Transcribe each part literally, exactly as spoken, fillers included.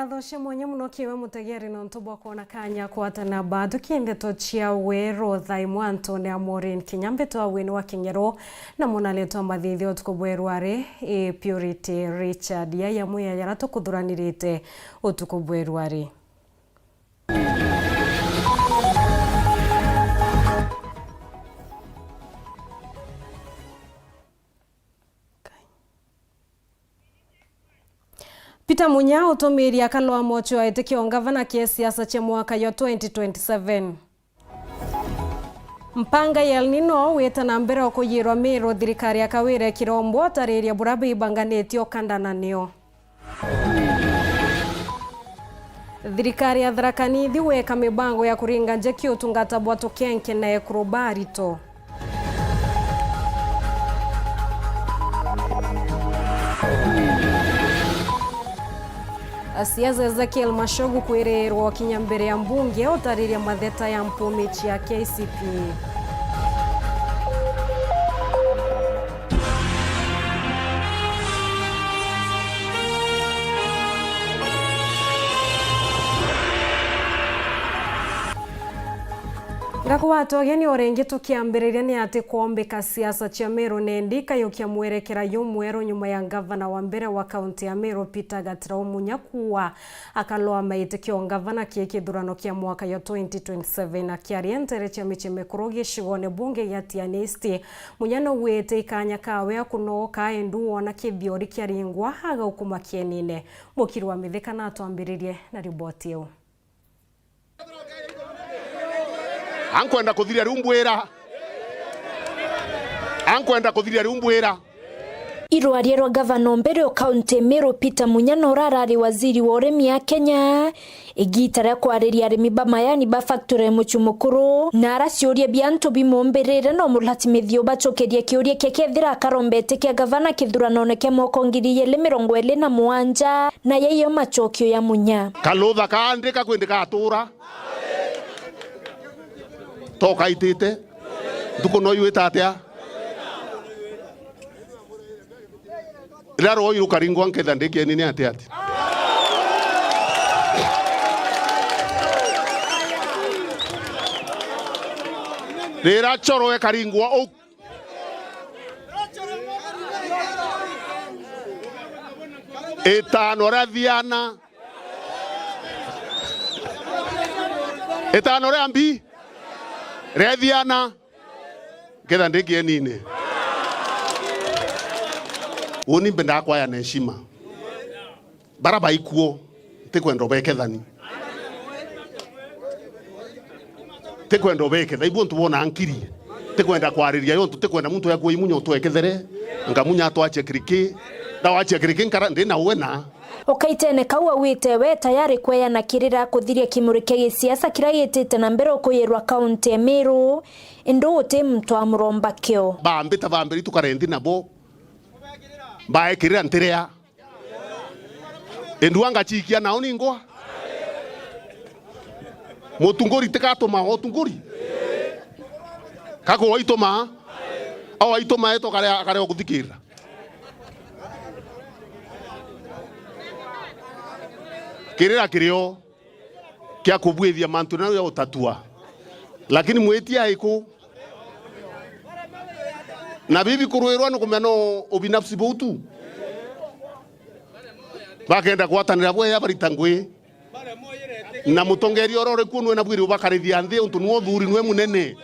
Ngatho cia mwanya mono kiwe mutegeri nontu bwa kwona kanya kwatana baa tuki ndeto cia weru thaa imwe antune a Maureen Kinyambi twa wini wa King'ero na munaletwa mathithio utuku bweru ari i Purity Richard. Yaya mwiya jara tukuthuranirite utuku bweru ari. Peter Munya utumiirie akalwa mocho ya itikio ngavana kia siasa cia mwaka ya twenty twenty-seven. Mpanga ya El Nino wita na mbere ukuyirwa Meru, thirikari ya Kawira Kirombo atariria buria bibanganitie ukandana nio. Thirikari ya Tharaka Nithi weka mibango ya kuringa njeki utungata bwa tukenke na ekuru ba arito. Siasa Ezekiel Machogu kwirirwa kinya mbere ya mbunge utariria matheta ya mpumi cia K C P. Ngakugwata ugeni o ringi tukiambiriria ni ati kwombika siasa cia Meru nendi ikayukia mwerekera jumweru nyuma ya ngavana wa mbere wa kaunti ya Meru Peter Gatirau Munya kuua akalwa maitikio ngavana ki kithurano kia mwaka ya twenty twenty-seven. Akiaria ntere cia mici mikuru gicigone bunge gia Tigania East, Munya naugite ikanya kawe akunoka endu wona kithiori kiaringwa agaukuma kienine. Mukiri wa Mithika natwambiririe na riboti iu. Ankwenda kuthiria riu mbwira. Ankwenda kuthiria riu mbwira. Irwaria rwa gavana o mbere o kaunti Meru Peter Munya na uria arari waziri wa urimi a Kenya, igita ria kwariria arimi ba mayani ba factory ya Muchu Mukuru, na araciuria bia antu bimombirire no mulati mithio bacokerie kiuria kia kethira akarombete kia gavana kithuranone kia mwaka ngiri igiri mirongo iri na mugwanja, na yaiyo macokio ya Munya. Kalutha kaandika kwindi gatura. To kaitite. Ntuku no iwita atia? Riria rwoi rukaringwa nketha ndi kieni ni ati ati. Riria choro ekaringwa u. Itano ria thiana. Itano ria mbi. Ria thiana. Nketha ndi kienine. Uni mbendaa kwaya na heshima. Bara baikuo, ntikwenda ubekethani. Ntikwenda ubeketha. Ibu untu bona nkiri. Ntikwenda kwariria yo, ntikwenda muntu yakua imunya utwekethere. Ngamunya atwachia kiriki. Ndawachia kiriki nkara, ndi na uwe na. O kaitene kau augite we tayari kweana kirira kuthiria kimuri kia gisiasa kiria gitite na mbere ukuyirwa kaunti ya Meru, indi guti muntu amuromba kio. Bambita bambiri tukare nthi nabo, mbaekirira ntiria. Indua ngachikia nao ningwa. Mutunguri tikatuma utunguri. Kako waituma, au waituma eto kare, kare okuthikirira. Kirira kirio kia kubwithia mantu nau ya utatua. Lakini mwitia iku. Na bibi kurwirwa ni kumenya no ubinafsi buu tu. Bakenda gwatanira bweya barita ngui. Na mutongeria uria uri kuo nwe na bwiri ubakarithia nthi untu nwe uthuri nwe munene.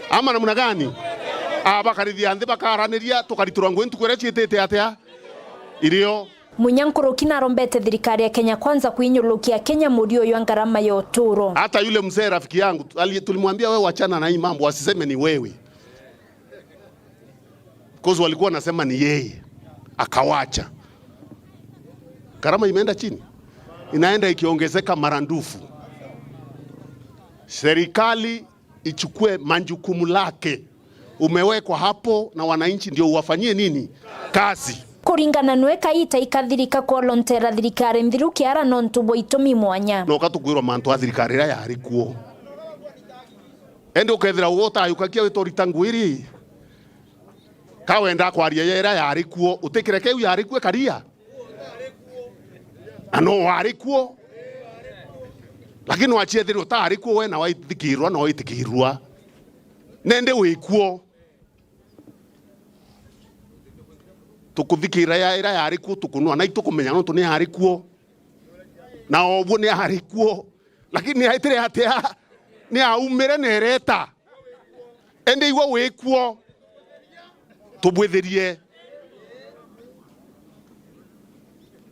Ama namna gani? Abakarithia nthi bakaraniria tukariturwa ngui ntuku iria ciitite atia? Irio. Munya nkuruki narombete thirikari ya Kenya Kwanza kwinyulukia Kenya murio jwa ngarama ya uturo. Hata yule mzee rafiki yangu, ali-, tulimwambia, "Wewe wachana na hii mambo, wasiseme ni wewe." Because walikuwa wanasema ni yeye, akawacha. Gharama imeenda chini, inaenda ikiongezeka maradufu. Serikali ichukue majukumu lake. Umewekwa hapo na wananchi ndio uwafanyie nini? Kazi. Kuringana nwe kaita ikathirika kwolontera thirikari nthiru kiara nontu bwa itumi mwanya. No katukwirwa mantu a thirikari iria yari kuo. Ende ukethira uwe utayukakia wita urita ngwiri. Ka wenda kwaria ya iria yari kuo, utikire keu yari kuo ikaria. Na no wari kuo. Lakini waciethirwe utari kuo, we na waithikirwa, na waitikirwa. Nende wi kuo. Tukuthikira ya, ira yari kuo, tukunua, na itukumenya nontu ni yari kuo. Na obuo ni yari kuo. Lakini ni aitire atia? Ni aumire na ereta. Indi igwe wi kuo. Tubwithirie.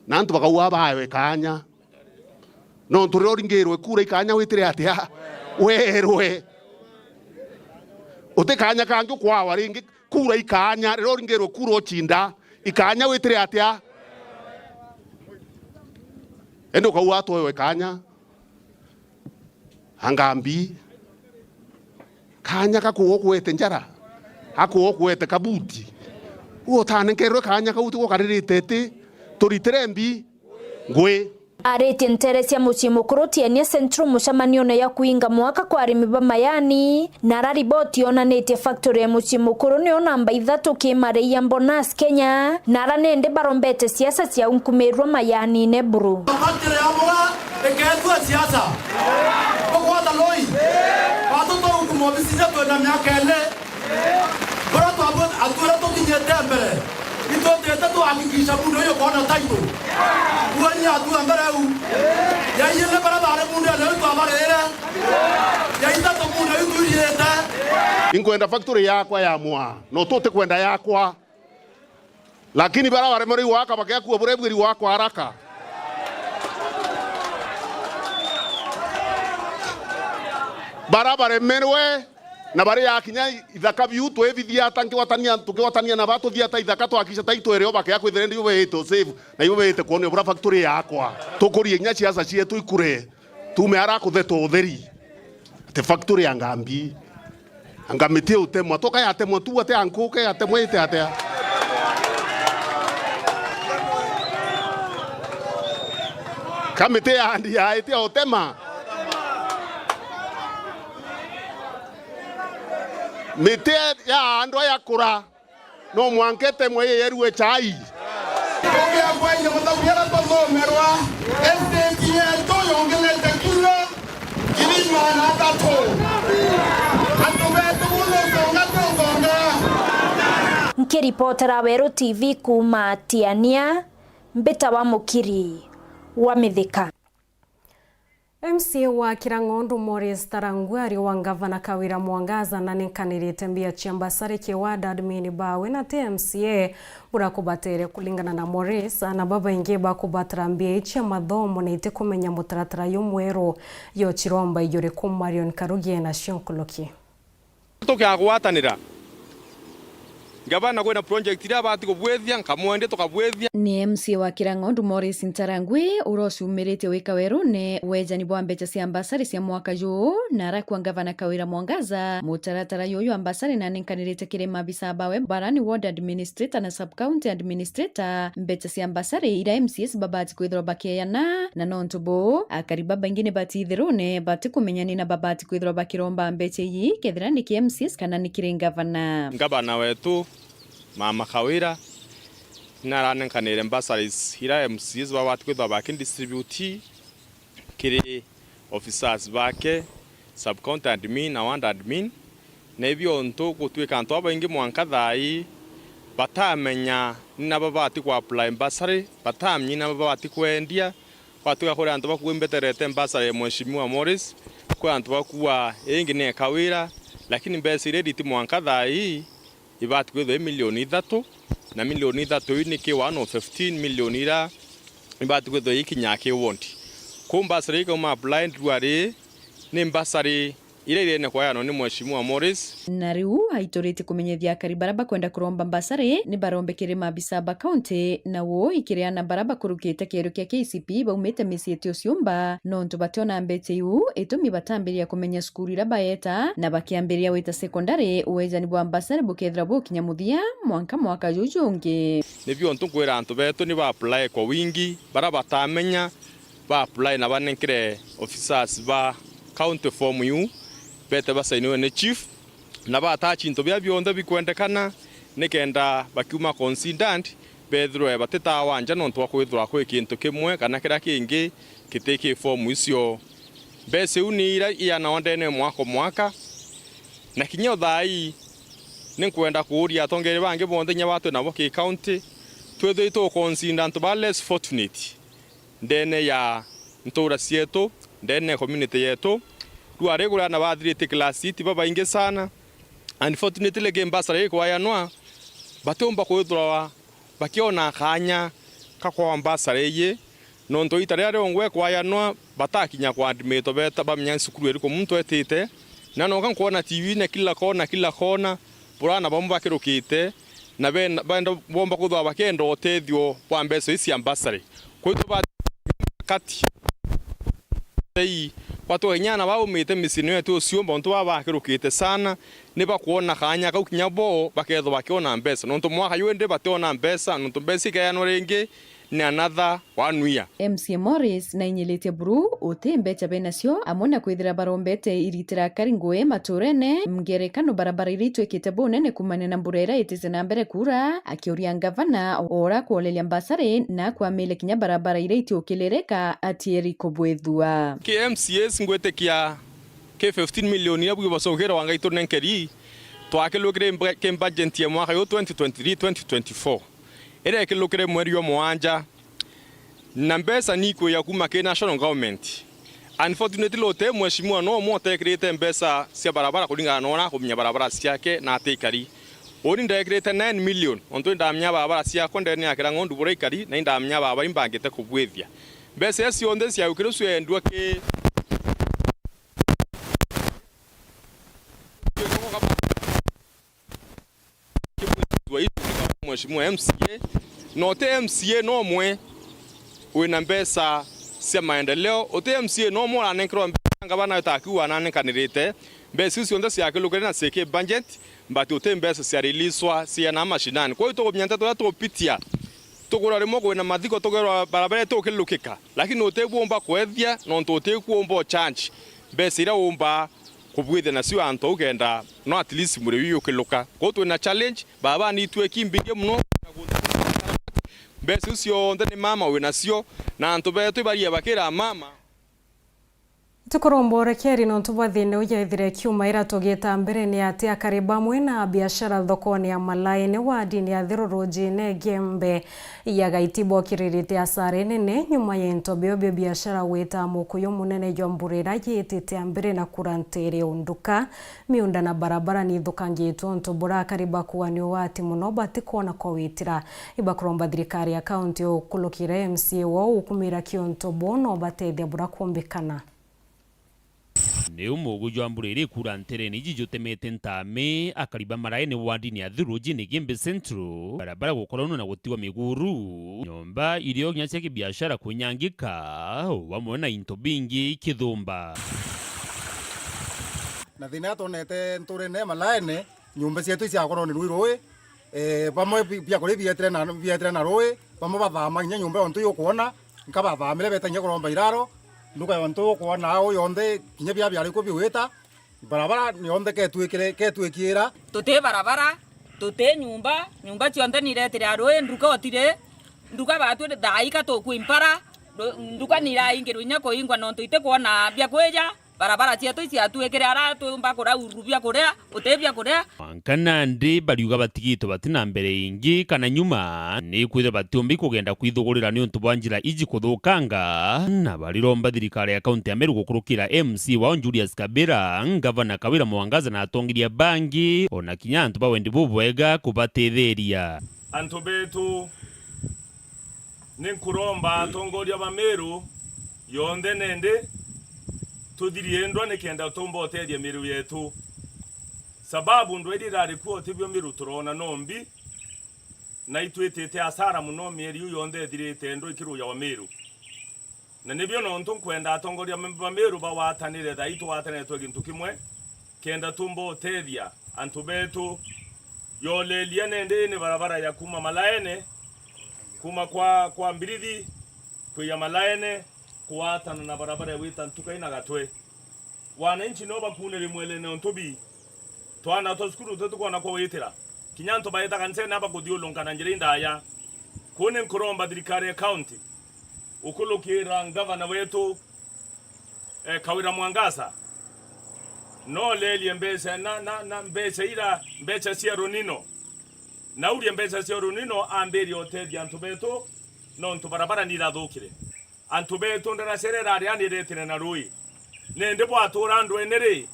Na antu bakauga baewe kaanya. Nontu riria uringirwe kura ikaanya witire atia? Werwe. Uti kaanya kangi ukwawa ringi, kura ikaanya, riria uringirwe kura ucinda, ikaanya witire atia? Indi ukauga atwewe kaanya. Angambi, kaanya gakuga ukuete njara, gakuga ukuete kabuti. Utanenkerwe kaanya kau tigukaririte ti, turitire mbi ngwi. Aritie ntere cia mucii mukuru Tiania Central mucemanione ya kuinga mwaka kwa arimi ba mayani, na ara riboti yonanitie factory ya mucii mukuru niyo namba ithatu ki marei ya bonus Kenya, na ara nindi barombete siasa cia unkumirwa mayanine buru. Factory ya mboga ikeethua siasa. Tugwata Loi. Watu twaukuma obisi yetu na miaka ene. Bora twabu-, atwira tukinyite mbere. Itutite tuhakikisha mundu uyu kona title. Kuonyia atua mbere u. Ya iyene bara bare mundu ene u twabarire. Ya ithatu mundu u twiriite. Inkwenda factory yakwa ya mwa. No tuti kwenda yakwa. Lakini bara baremerwe igwaka bakeakua burebwiri gwakwa haraka. Bara baremerwe na bari yakinya ithaka biu twibithia ata nkigwatania, tukigwatania na ba tuthia ata ithaka twakisha ta itwere o bakea kwithire ndio beite safe na ibo beite kuonio bura factory yakwa. Tukurie inya siasa cietu ikure. Tume ara kuthetwa utheri. Ati factory ya Ngambi. Anga miti utemwa. Toka yatemwa tu ate ankuke yatemwa ite atea. Ka miti ya andi ya ite utema. Miti ya andu aya kura. No mwanka itemwe iyerue chai. Tugiakwa inya mutabu biara twathomerwa, estate yetu yongelete kilo ngiri magana athatu. Antu betu buno songa tu songa. Nkiripotera Weru T V kuuma Tiania, mbita wa Mukiri wa Mithika. M C A wa Kirang'ondu Morris Tarangua ari wa Ngavana Kawira Mwangaza nanenkanirite mbia cia mbasari ki ward admin bawe na ti M C A bura kubatere. Kulingana na Morris, ana babaingi bakubatara mbia ii cia mathomo na itikumenya mutaratara jumweru. Yo ciromba ijuri ku Marion Karugi ena cio nkuruki. Tukagwatanira. Ngavana kwina project iria abati kubwithia, nkamwendia tukabwithia. Ni M C A wa Kirang'ondu Morris Ntarangwi uria uciumiritie wika werune wejani bwa mbeca cia mbasari cia mwaka juu, na arakua Ngavana Kawira Mwangaza mutaratara juju jwa mbasari nanenkanirite kiri maabisa bawe barani ward administrator na sub county administrator, mbeca cia mbasari iria M C As babati kwithirwa bakeana, na nontu buu, akari babaingi ni bati ithirune batikumenya ni na babati kwithirwa bakiromba mbeca ii, kethira ni ki M C As kana ni kiri ngavana. Ngavana wetu, Mama Kawira, ni aranenkanire bursaries iria M C As babati kwithirwa bakidistribute kiri officers bake, sub county admin na ward admin, na ibio untu gutwika antu babaingi mwanka thaa ii batamenya ni na babati ku apply bursary, batamenya ni na babati kwendia. Gwatwika kuri antu bakuuga imbeterete bursary ya Mheshimiwa Morris, kwi antu bakuuga ingi ni ya Kawira, lakini mbeca iria iriti mwanka thaa ii ibati kwithirwa i milioni ithatu, na milioni ithatu iu ni ki one of fifteen million iria ibati kwithirwa ikinya ki ward. Kou bursary ikauma applied rua ri, ni bursary iria irene kwayanwa ni Mheshimiwa Morris. Na riu aiturite kumenyithia akari baria bakwenda kuromba bursary ni barombe kiri maabisa ba county, na uu ikiriana baria bakurukite kieru kia K C P baumite micii iti uciumba, nontu bationa mbeca iu, itumi batambiria kumenya cukuru iria baeta, na bakiambiria gwita secondary, wejani bwa mbasari bukethira bukinya muthia mwanka mwaka juju jungi. Nibio untu nkwira antu betu ni ba apply kwa wingi, baria batamenya ba apply na banenkere officers ba county form iu, bete basainiwe ni chief, na ba attach into biria bionthe bikwendekana, nikenda bakiuma concerned bethirwe batitawa nja nontu bwa kwithirwa kwi kintu kimwe kana kiria kingi giti ki fomu icio. Mbeca iu ni iria ianawa ndene mwaka o mwaka, na kinya o thaa ii ni nkwenda kuuria atongeria bangi bonthe kinya batwi nabo ki county, twithirwe tukonsinda antu ba less fortunate ndene ya ntuura cietu, ndene ya community yetu. Riu arigura na bathirite class eight babaingi sana. Unfortunately, ki bursary ikwayanwa, batiumba kwithirwa bakiona kaanya ka kwa bursary iyi, nontu ita riria riongwa ikwayanwa, batakinya kwa admit beta bamenya ni cukuru iriku muntu etite. Na noka nkwona T V-ini kila kona, kila kona, burana bamwe bakirukite, na benda, benda, bomba kwithirwa bakienda utethio bwa mbeca ici cia bursary. Kwitu ba kati tei, batwenya na baumite miciini yetu ucio, bontu baba bakirukite sana, ni bakwona kaanya kau kinya bo bakethwa bakiona mbeca. Nontu mwaka juu indi bationa mbeca, nontu mbeca ikeanwa ringi ni another one year. M C A Morris nainyilitie buru uti mbeca benacio, amwe na kwithira barombete iritira akari ngui maturene, ngerekano barabara iria itwikite bunene kumania na mbura iria itite na mbere kuura, akiuria ngavana ora kwoleria mbasari na akwamile kinya barabara iria itiukilirika atieri kubwithua. Ki M C As ngwitikia ki fifteen million iria bwi bacokere wa Ngai tunenkeri, twakilukire mba-, ki budget ya mwaka yu twenty twenty-three twenty twenty-four, iria ikilukire mweri jwa mwanja, na mbeca ni ikwija kuuma ki national government. Unfortunately, uti mheshimiwa no umwe utekirite mbeca cia barabara kuringana na uria akumenya barabara ciake na ati ikari. Uni ndekirite nine million, ontu indamenya barabara ciakwa ndene ya Kirang'ondu buria ikari, na indamenya barabara imbangite kubwithia. Mbeca iria cionthe ciaukire ciendua ki Mheshimiwa M C A, na uti M C A no umwe wina mbeca cia maendeleo, uti M C A no umwe uranenkerwa mbeca, ngavana weta akiuga ananenkanirite mbeca iu cionthe ciakilukire na ciiki budget, but uti mbeca cia releasewa ciana mashinani. Kwa hiyo tukumenya nteto iria tugupitia, tugura rimwe kwina mathiko, tugerwa barabara itukilukika, lakini uti bumba kwethia nontu uti kuumba uchange mbeca iria umba kubwithia nacio antu au kenda no at least mwiri uu ukiluka. Kwou twina challenge, baba ni itweki mbingi muno, mbeca iu cionthe ni mama winacio, na antu betu ibaria bakira mama. Tukuromborekeri nontu bwa thina uyu ethire kiuma ira tugita mbere ni ati akari bamwe na biashara thokoni ya Malaene wadini ya Thirurujine Gembe ya Gaiti bokiririte asara inene nyuma ya into bio bia biashara gwita mukuyu munene jwa mbura ira yitite mbere na kura ntere o nduka, miunda na barabara ni ithukangitwe untu burakari bakuani ugwati muno batikwona kwa witira. Ibakuromba thirikari ya kaunti ukulukire M C A wao ukumira ki untu buu na ubatethia bura kumbikana. Niu mugu jwa mbura iri kura nterene iji jutemete ntami, akari ba Malaene wadini ya Thirujine Gembe Central, barabara gukoronwa na gutigwa miguru, nyomba irio kinya cia kibiashara kunyangika, o bamwe na into bingi kithumba. Na thina iria twonete nturene Malaene, nyomba cietu iciakorwo ni rui rui, eh, bamwe bi-, biakuria bietire na, bietire na rui, bamwe bathama kinya nyomba yontu yukwona, nkabathamire beta kinya kuromba iraro, nduka yontu ukwona au yonthe, kinya bia biari ku biwita, barabara yonthe ketwikire, ketwikiira. Tuti barabara, tuti nyumba, nyumba cionthe niretire a rui, nduka utiri, nduka batwi thaai ka tukwi mpara, ndu-, nduka niraingirwe inya kuingwa nontu itikwona bia kwija, barabara cietu iciatwikire ara tumba kuraururu bia kuria, uti bia kuria. Mwanka nandi bariuga batigitwe batina mbere ingi kana nyuma, ni kwithirwa batiumbi kugenda kwithugurira niuntu bwa njira iji kuthukanga, na bariromba thirikari ya kaunti ya Meru gukurukira M C wao Julius Kabira, ngavana Kawira Mwangaza na atongeria bangi, ona kinya antu ba wendi bubwega kubatetheria. Antu betu, ni nkuromba atongoria ba Meru yonthe nende tuthirie ndwa nikenda tumba utethia Meru yetu. Sababu ndwa iria irari kuo tibio Meru turona no mbi, na itwitite asara muno mieri iu yonthe ithirite ndwa ikirujawa Meru. Na nibio nontu nkwenda atongoria ba Meru bagwatanire thaa ii tugwatanire twe gintu kimwe, kenda tumba utethia antu betu. Yolelia nende ni barabara ya kuma Malaene, kuma kwa, kwa Mbirithi, kwija Malaene, kuwatana na barabara ya gwita Ntukai na Gatwe. Wananchi no bakunire mwelene o ntubi. Twana twa cukuru tutikwona kwa witira. Kinya antu baita kanisene aba kuthiulunka na njira indaya. Kuu ni nkuromba thirikari ya county ukulukira ngavana wetu, eh, Kawira Mwangaza, no lerie mbeca na, na, na mbeca ira, mbeca cia runino. Na urie mbeca cia runino ambirie utethia antu betu, nontu barabara ni irathukire. Antu betu, ndaraca iria iraria ni iretire na rui. Nindi bwatura ndwene ri,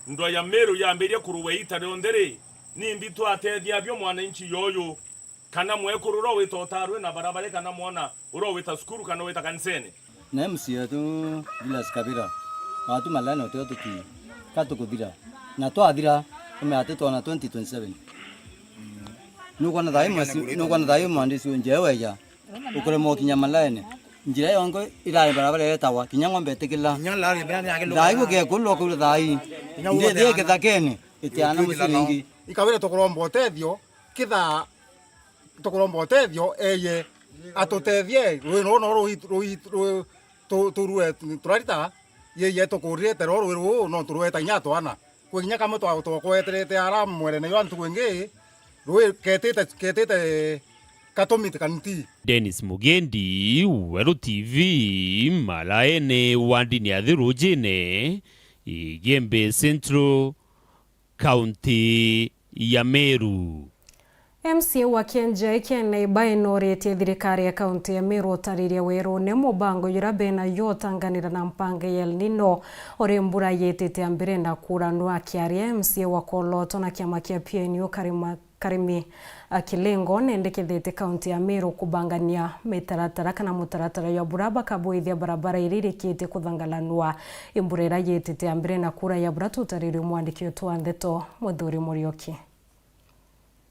ndwa ya Meru yambirie kurua ita rionthe ri, nimbi twatethia bio mwananchi yoyu? Kana mwekuru uria wita utarwe na barabara, kana mwana uria wita cukuru, kana wita kanisene. Na M C A wetu Julius Kabira, watu malano tio tuki, ka tukuthira. Na twathira, tume ati twana twenty twenty-seven. Nukwona thayu mwesi, nukwona thayu mwandisi unje weja. Ukuremwa kinya malaene. Njira yongo irari barabara yetawa, kinya ng'ombe itikila. Kinya lari mbere ni akilwa. Thayu gugekulwa kuru thayu. Kinya ndithie guthe kithakene, itiana musiringi. Ikawira tukuromba utethio, kitha tukuromba utethio, eye atutethie, rui ruu no rui, rui, rui, tu-, turue, turarita, yeye tukuririte ro rui ruu, no turweta kinya twana. Kwi kinya kamwe twa-, twakweterete ara mwerene jwa ntuku ingi, rui ketite, ketite katumiti kanti. Dennis Mugendi, Weru T V, Malaene wa ndini ya Thirujine, Igembe Central, County ya Meru. M C A wa Kienjai Ken Naibai noritie thirikari ya kaunti ya Meru utariria werune mubango jura bena yo utanganira na mpanga ya El Nino uri mbura yitite ambire na kuura. Nu akiaria, M C A wa Koloto na kiama kia P N U Karima, Karimi, a, Kilengo nendekethete kaunti ya Meru kubangania mitaratara kana mutaratara jwa bura bakabwithia barabara iria irikitie kuthangalanua i mbura iria yitite ambire na kuura ya bura. Tutaririe mwandiki wetu wa ndeto Muthuri Murioki.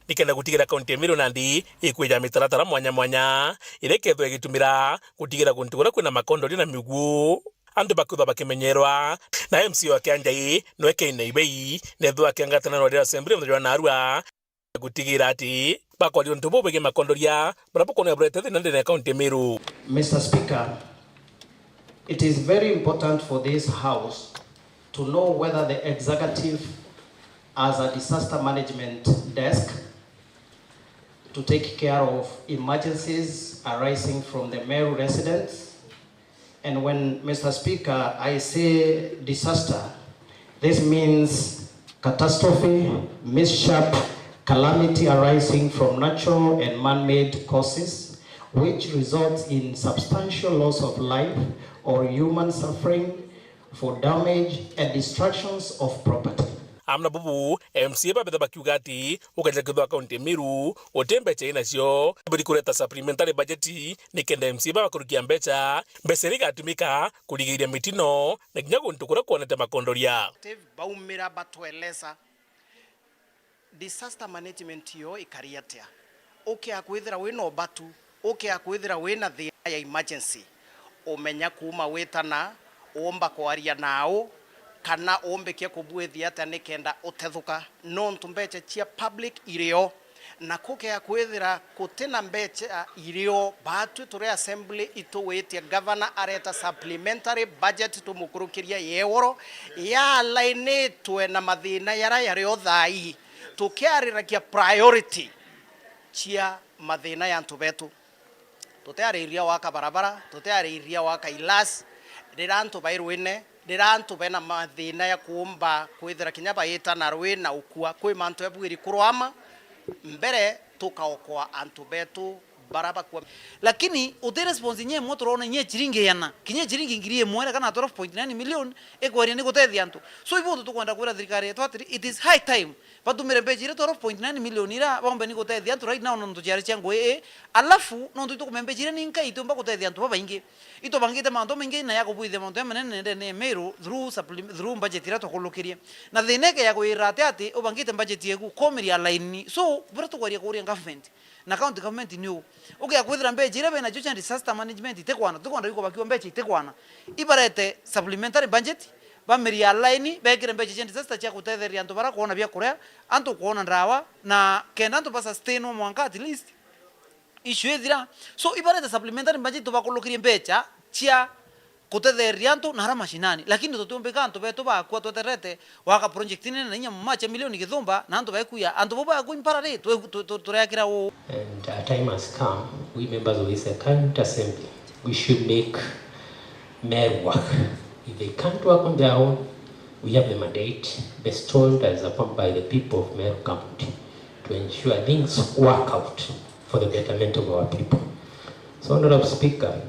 Nikenda gutigira kaunti ya Meru nandi ikwija mitaratara mwanya mwanya iria ikethwa igitumira gutigira guntu kuria kwina makondoria na miguu antu bakithwa bakimenyerwa. Na M C A wa Kianjai nwe Ken Naibai nethwa akiangatana na rwari rwa assembly muthenya jwa narua gutigira ati bakwaria untu bubwigi makondoria buria bukwoneka burete thina ndene ya kaunti ya Meru. Mister Speaker, it is very important for this House to know whether the executive has a disaster management desk to take care of emergencies arising from the Meru residents. And when, Mister Speaker, I say disaster, this means catastrophe, mishap, calamity arising from natural and man-made causes, which results in substantial loss of life or human suffering for damage and destructions of property. Amwe na bubu, M C A babetha bakiuga ati ukeja kithwa kaunti ya Meru uti mbeca inacio, buri kureta supplementary budget nikenda M C A babakurukia mbeca, mbeca iria igatumika kurigiria mitino na kinya guntu kuria kwonete makondoria. Baumira batweleza disaster management yo ikari atia? Ukea kwithira wina ubatu, ukea kwithira wina thina ya emergency, umenya kuuma witana, uumba kwaria nau, kana uumbikia kubwithia atia nikenda utethuka? Nontu mbeca cia public irio, na kukea kwithira gutina mbeca irio, batwi turi assembly itugwitia governor areta supplementary budget tumukurukiria yegoro, yalainitwe na mathina yara yario thaii. Tukiariragia priority cia mathina ya antu betu. Tutiaririria waka barabara, tutiaririria waka ilasi, rira antu bai rwine, rira antu bena mathina ya kuumba kwithira kinya baita na rwi na ukua, kwi mantu jabwiri kurwama mbere tukaokoa antu betu bara bakua. Lakini uti response inya imwe turona inya ciringi igana, kinya ciringi ngiri imwe, kana twelve point nine million, ikweria ni gutethia antu. So, ibu untu tukwenda kwira thirikari yetu atiri, it is high time batumire mbeca iria twelve point nine million ira baumbe ni gutethia antu right now nontu ciari cia ngui ii. Alafu, nontu itukumenya mbeca iria ni nkai itiumba gutethia antu babaingi. Itubangite mantu maingi na ya kubwithia mantu jamanene nendene ya Meru through supplim-, through budget iria twakulukirie. Na thina ikeja kwira ati, ati ubangite budget yeku kumiria line. So, buria tukwaria kuria government, na county government ni uu. Ukea kwithira mbeca iria benacio cia disaster management itikwana, tukwenda ikubakiwa mbeca itikwana. Ibarete supplementary budget, bamiria line, bekire mbeca cia disaster cia gutetheria antu bara kwona bia kuria, antu kwona ndawa, na kenda antu ba sustain mwanka at least issue ithira. So, ibarete supplementary budget tubakulukirie mbeca cia gutetheria antu na ara mashinani, lakini tutiumbika antu betu bakua tweterete waka project nene na inya mama cia milioni githumba na antu baikuya, antu bau bakua imparari, twe-, tu-, tu-, tureakira uu. And a time has come, we members of this county assembly, we should make Meru work. If they can't work on their own, we have the mandate bestowed as upon by the people of Meru County to ensure things work out for the betterment of our people. So, Honorable Speaker,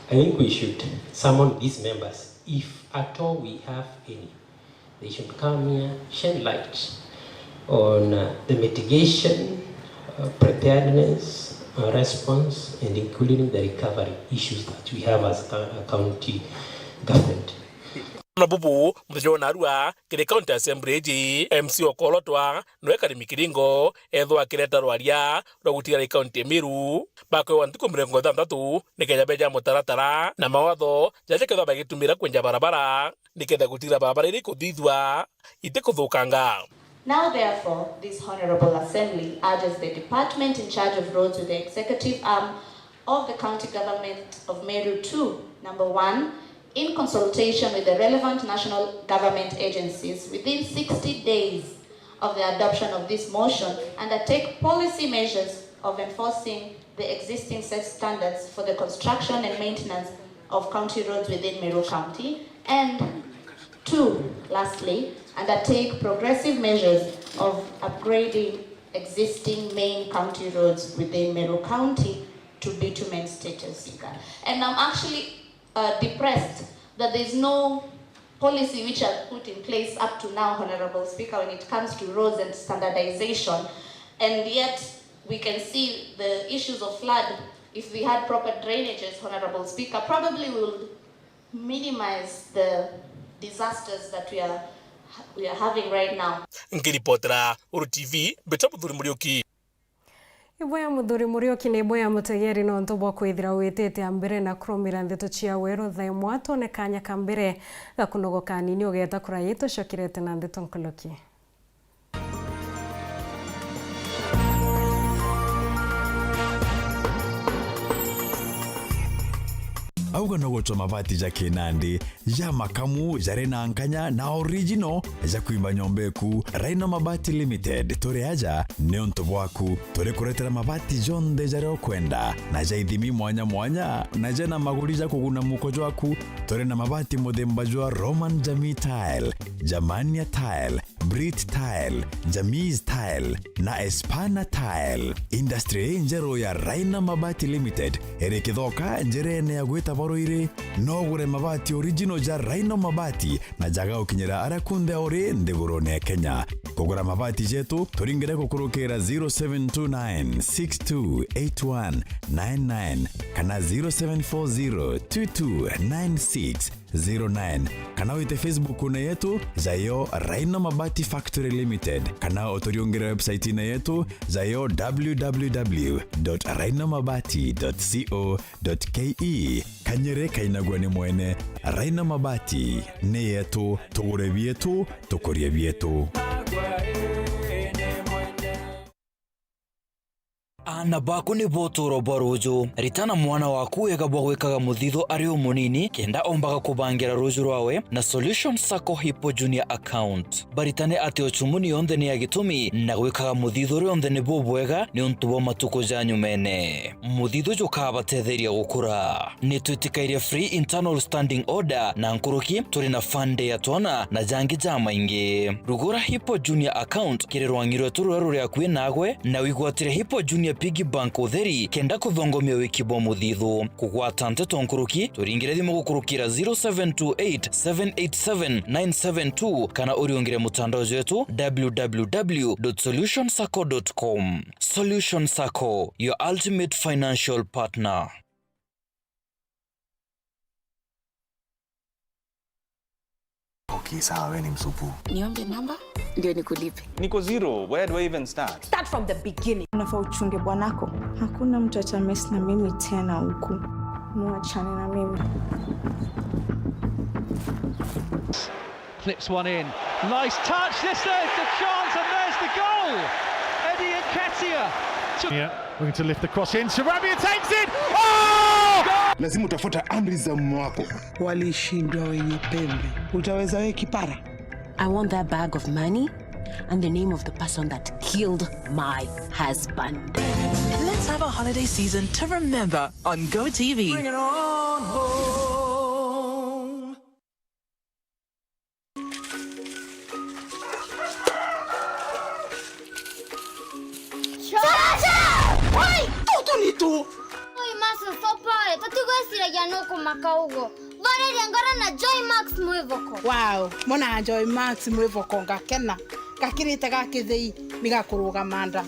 I think we should summon these members, if at all we have any. They should come here, shed light on, uh, the mitigation, uh, preparedness, uh, response, and including the recovery issues that we have as a, a county government. Na bubu, muthenya wa narua, kiri county assembly iji, M C Okolotwa, nwe Karimi Kiringo, ethwa akireta rwaria rwa gutigira county Meru bakwewa ntuku mirongo ithanthatu, nikenda beja mutaratara na mawatho jaja kethwa bagitumira kwenja barabara. Nikenda gutigira barabara iria ikuthithua itikuthukanga. Now, therefore, this Honourable Assembly urges the department in charge of roads with the executive arm of the County Government of Meru to, number one, in consultation with the relevant national government agencies, within sixty days of the adoption of this motion, undertake policy measures of enforcing the existing set standards for the construction and maintenance of county roads within Meru County, and two, lastly, undertake progressive measures of upgrading existing main county roads within Meru County to bitumen status. And I'm actually, uh, depressed that there's no policy which are put in place up to now, Honorable Speaker, when it comes to roads and standardization. And yet, we can see the issues of flood. If we had proper drainages, Honorable Speaker, probably we would minimize the disasters that we are, we are having right now. Nkiripotera Uru T V, mbita Muthuri Muriuki. Ibwea Muthuri Muriuki, ni ibwea mutegeri nontu bwa kwithira witite a mbere na kurumira ndeto cia weru thaa imwe. Twone kanya ka mbere ga kunogoka anini, ugeeta kuraya tucokerete na ndeto nkuluki. Auga no gutua mabati ja kinandi, ja makamu, jari na nkanya na original, ja kwimba nyomba eku. Rhino Mabati Limited, turi aja niuntu bwaku. Turi kuretera mabati jonthe jaria ukwenda, na ja ithimi mwanya mwanya, na jena maguri ja kuguna muko jwaku. Turi na mabati muthemba jwa Roman Jamii Tile, Germania Tile, Brit Tile, Jamis Tile na Espana Tile. Industry injeru ya Raina Mabati Limited iri Kithoka, njirene ya gwita Baruiri. No ugure mabati original ja Raina Mabati na jaga gukinyira aria kunthe uri nthigurune ya Kenya. Kugura mabati jetu, turingire gukurukira zero seven two nine six two eight one nine nine kana zero seven four zero two two nine six zero nine, kana wite Facebook-une yetu, jayo Raina Mabati Factory Limited, kana uturiungire website-ine yetu, jayo w w w dot rainamabati dot co dot k e. Kanyere kainagua ni mwene. Raina Mabati ni yetu, tugure bietu, tukurie bietu. Aana baku nibo utuuro bwa ruuju. Ritana mwana waku wega bwa gwikaga muthithu ari umunini, kenda ombaga kubangira ruuju rwawe na Solution Sacco Hippo Junior Account. Baritane ati ucumuni yonthe ni ya gitumi, na gwikaga muthithu rionthe ni bubwega niuntu bwa matuku ja nyumene. Muthithu jukabatetheria gukura. Nitwitikairie free internal standing order na nkuruki, turi na fund ya twana na jangi jamaingi. Rugura Hippo Junior Account kiri rwang'i rwetu ruria ruri akui nagwe, na wigwatire Hippo Junior Piggy Bank utheri, kenda kuthongomia wiki bwa muthithu. Kugwata nteto nkuruki, turingire thimu gukurukira zero seven two eight seven eight seven nine seven two, kana uriungire mutandao jwetu w w w dot solution sacco dot com. Solution Sacco, your ultimate financial partner. Okay, sawa, we ni msupu. Niombe namba ndio nikulipe. Niko zero, where do I even start? Start from the beginning. Unafaa uchunge bwanako. Hakuna mtu ata mess na mimi tena huku. Muachane na mimi. Flips one in. Nice touch. This is the chance, and there's the goal. Eddie Nketiah. To Yeah, looking to lift the cross in. Sarabia takes it. Oh! Lazima utafuata amri za mume wako. Walishindwa wenye pembe. Utaweza wewe, kipara? I want that bag of money and the name of the person that killed my husband. Let's have a holiday season to remember on Go T V. Bring it on home. Chacha! Wai, tutu ni tu. Oi, Max, so pale, tutigweciragia nukumaka uguo. Thareria ngoro na Joy Max Mwivoko. Wow, mona Joy Max Mwivoko ngakena. Gakirite ga kithei, ni gakurugama nda.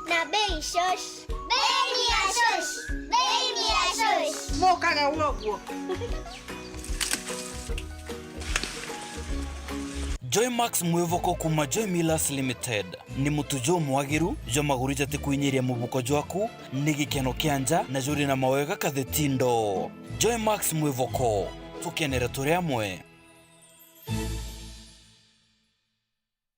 Na bei shosh. Bei ni ya shosh. Bei ni ya shosh. Mukage uguo. Joymax Mwivoko kuuma Joy Millers Limited. Ni mutu jumwagiru jwa maguri jatikwinyiria mubuko jwaku, ni gikeno kia nja na juri na mawega kathetindo. Joymax Mwivoko, tukenere turi amwe.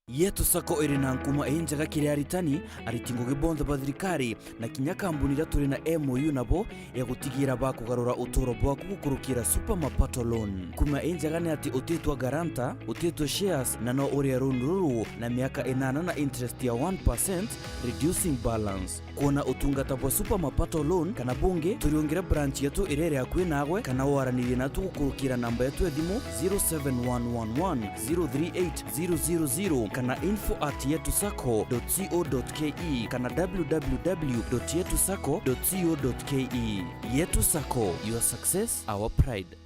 Yetu Sacco iri na nkuma injega kiri aritani, ariti ngugi bonthe ba thirikari, na kinya kambuni iria turi na M O U nabo ya gutigira bakugarura uturo bwaku gukurukira Super Mapato Loan. Nkuma injega ni ati utitwa guarantor, utitwe shares, na no urie loan ruru na miaka inana na interest ya one percent, reducing balance. Kwona utungata bwa Super Mapato Loan kana bungi, turiungire branch yetu iria iri akui nagwe, kana waranirie natu gukurukira namba yetu ya thimu zero seven one one one zero three eight zero zero zero kana info at yetu sacco dot co dot ke kana w w w dot yetu sacco dot co dot ke. Yetu Sacco, your success, our pride.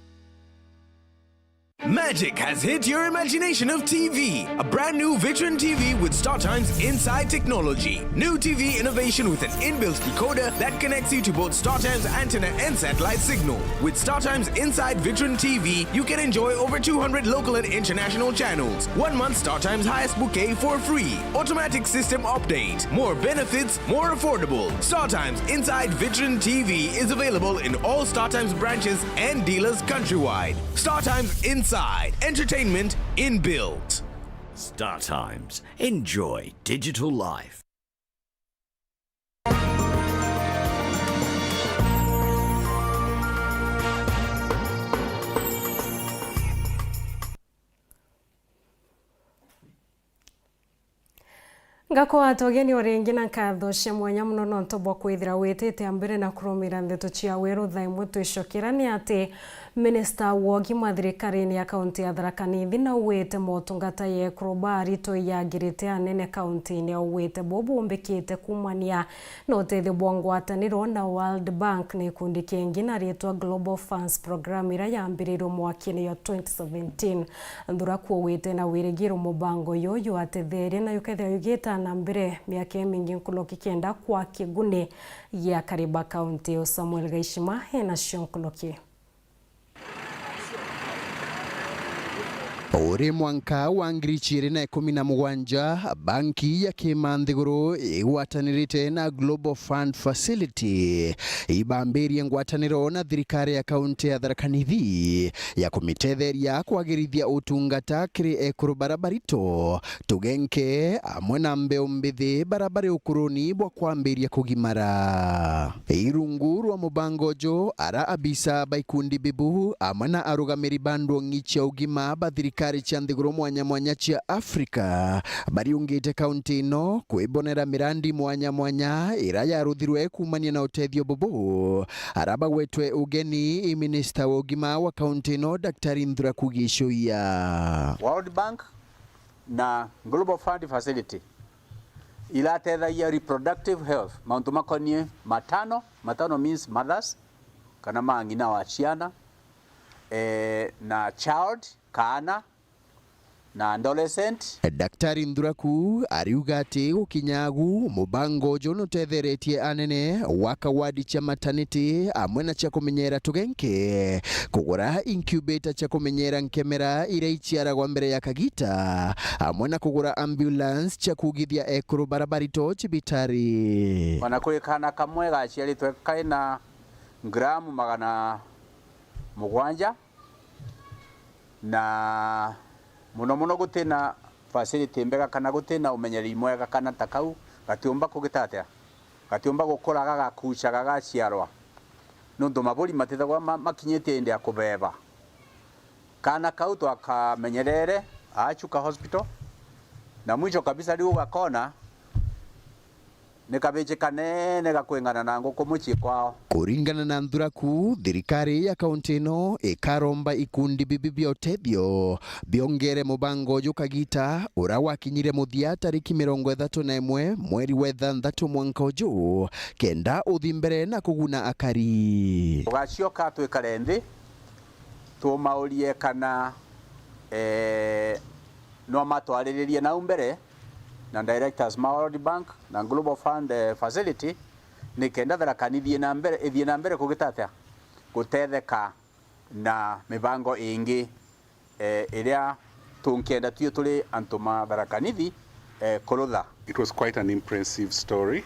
Magic has hit your imagination of T V. A brand new Vitron T V with StarTimes inside technology. New T V innovation with an inbuilt decoder that connects you to both StarTimes antenna and satellite signal. With StarTimes inside Vitron T V, you can enjoy over two hundred local and international channels. One month StarTimes highest bouquet for free. Automatic system update. More benefits, more affordable. StarTimes inside Vitron T V is available in all StarTimes branches and dealers countrywide. StarTimes Inside. Entertainment inbuilt. StarTimes. Enjoy digital life. Ngakwata ugeni o ringi na nkatho cia mwanya mono nontu bwa kwithira witite a mbere na kurumira ndeto cia weru. Thaa imwe twicokera ni ati minista wa ugima thirikarine ya kaunti ya Tharaka Nithi naugite motungata ya ekuru ba aritwa iyagirite anene kauntine. Augite bo bumbikite kumania na utethio bwa ngwataniro na World Bank na gikundi kingi na ritwa Global Funds Program iria yambirirwe mwakine jwa twenty seventeen. Nthuraku augite na wirigiro mubango uyu juatetheria na jukethira jugita na mbere miaka imingi nkuruki kenda kwa kiguni gia akari ba kaunti. Samuel Gaishima ena cio nkuruki. Uri mwanka wa ngiri ciiri na ikumi na mugwanja, banki ya kiima nthiguru igwatanirite na Global Fund Facility ibambirie ngwataniro na thirikari ya kaunti ya Tharaka Nithi ya kumitetheria kwagirithia utungata kiri ekuru bara barito, tugenke, amwe na mbeu mbithi bara bari ukuruni bwa kwambiria kugimara. Irungu rwa mubango uju, ara abisa ba ikundi bibu amwe na arugamiri ba ndwong'i cia ugima ba thirikari cia nthiguru mwanya mwanya cia Afrika bariungite kaunti ino kwibonera mirandi mwanya mwanya ira yaruthirwe kumania na utethio bubu. Ara bagwetwe ugeni i minista wa ugima wa kaunti ino, Daktari Nthuraku Gichuya. World Bank na Global Fund Facility iratethagia reproductive health, mauntu makonie matano, matano means mothers, kana ma ng'ina wa ciana, eh, na child, kaana, na adolescent. Daktari Nthuraku ariuga ati gukinya agu, mubango uju nutetheretie anene gwaka wadi cia maternity amwe na cia kumenyera tugenke, kugura incubator cia kumenyera nkemera iria iciaragwa mbere ya kagita, amwe na kugura ambulance cia kugithia ekuru bara barito cibitari. Ona kuri kaana kamwe gaciaritwe kaina ngramu magana mugwanja, na muno muno gutina facility mbega kana gutina umenyereri mwega kana ta kau, gatiumba kugita atia? Gatiumba gukura gagakuca gagaciarwa. nontu maburi matithagwa ma-, makinyitie indi ya kubeba. Kaana kau twakamenyerere aa Chuka Hospital, na mwisho kabisa riu ugakona ni kabichi kanene ga kwingana na nguku mucii kwao. Kuringana na nthuraku, thirikari ya kaunti ino ikaromba ikundi bibi bia utethio biongere mubango uju kagita, uria wakinyire muthia tariki mirongo ithatu na imwe mweri wa ithanthatu mwanka uju, kenda uthi mbere na kuguna akari. Tugacioka twikare nthi, tumaurie kana, eh, no matwariririe nau mbere na directors ma World Bank na Global Fund, eh, Facility, ni kenda Tharaka Nithi ithie na mbere, ithie na mbere kugita atia? Gutetheka na mibango ingi, eh, iria tunkienda tui turi antu ma Tharaka Nithi, eh, kurutha. It was quite an impressive story.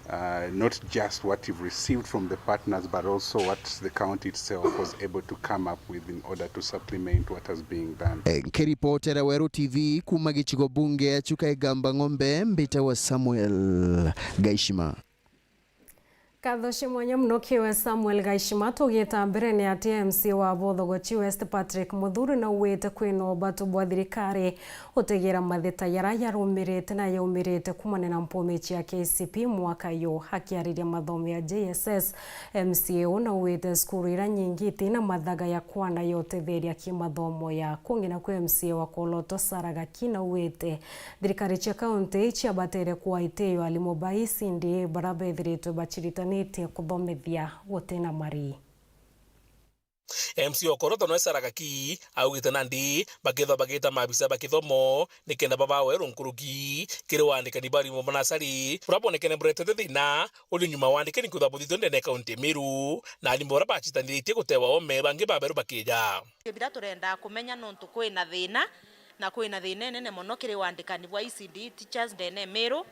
Uh, not just what you've received from the partners, but also what the county itself was able to come up with in order to supplement what has been done. Eh, nkiripotera Weru T V kuma gicigo bunge ya Chuka Igamba Ng'ombe, mbitawa Samuel Gaishima. Nkatho cia mwanya mono kiwe Samuel Gaishima. Tugita mbere ni ati M C A wa Bothogochi West Patrick Muthuri nauwite kwina ubatu bwa thirikari utegera mathita yara yarumirite na yaumirite kumania na mpomi cia K C P mwaka uyu. Akiariria mathomo ya J S S, M C A uu nauwite cukuru ira nyingi itina mathaga ya kwana ya utetheria kimathomo ya kungi. Naku M C A wa Koloto Sarah Gaki nauwite thirikari cia kaunti ciabatere kuwa itio arimu ba E C D A bara bethiritwe baciritanitie kuthomithia gutina marii. M C A wa Koloto noe Sarah Gaki augite nandi bakethwa bagita maabisa ba kithomo nikenda babawe runkuruki kiri wandikani ba arimu ba nasari buria bwonekene buretete thina uri nyuma wa wandikani kwithwa buthithue ndene ya kaunti ya Meru, na arimu baria bacitaniritie gutewa ome bangi baberu bakija. Biria turenda kumenya nontu kwina thina, na kwina thina inene mono kiri wandikani bwa E C D teachers ndene Meru,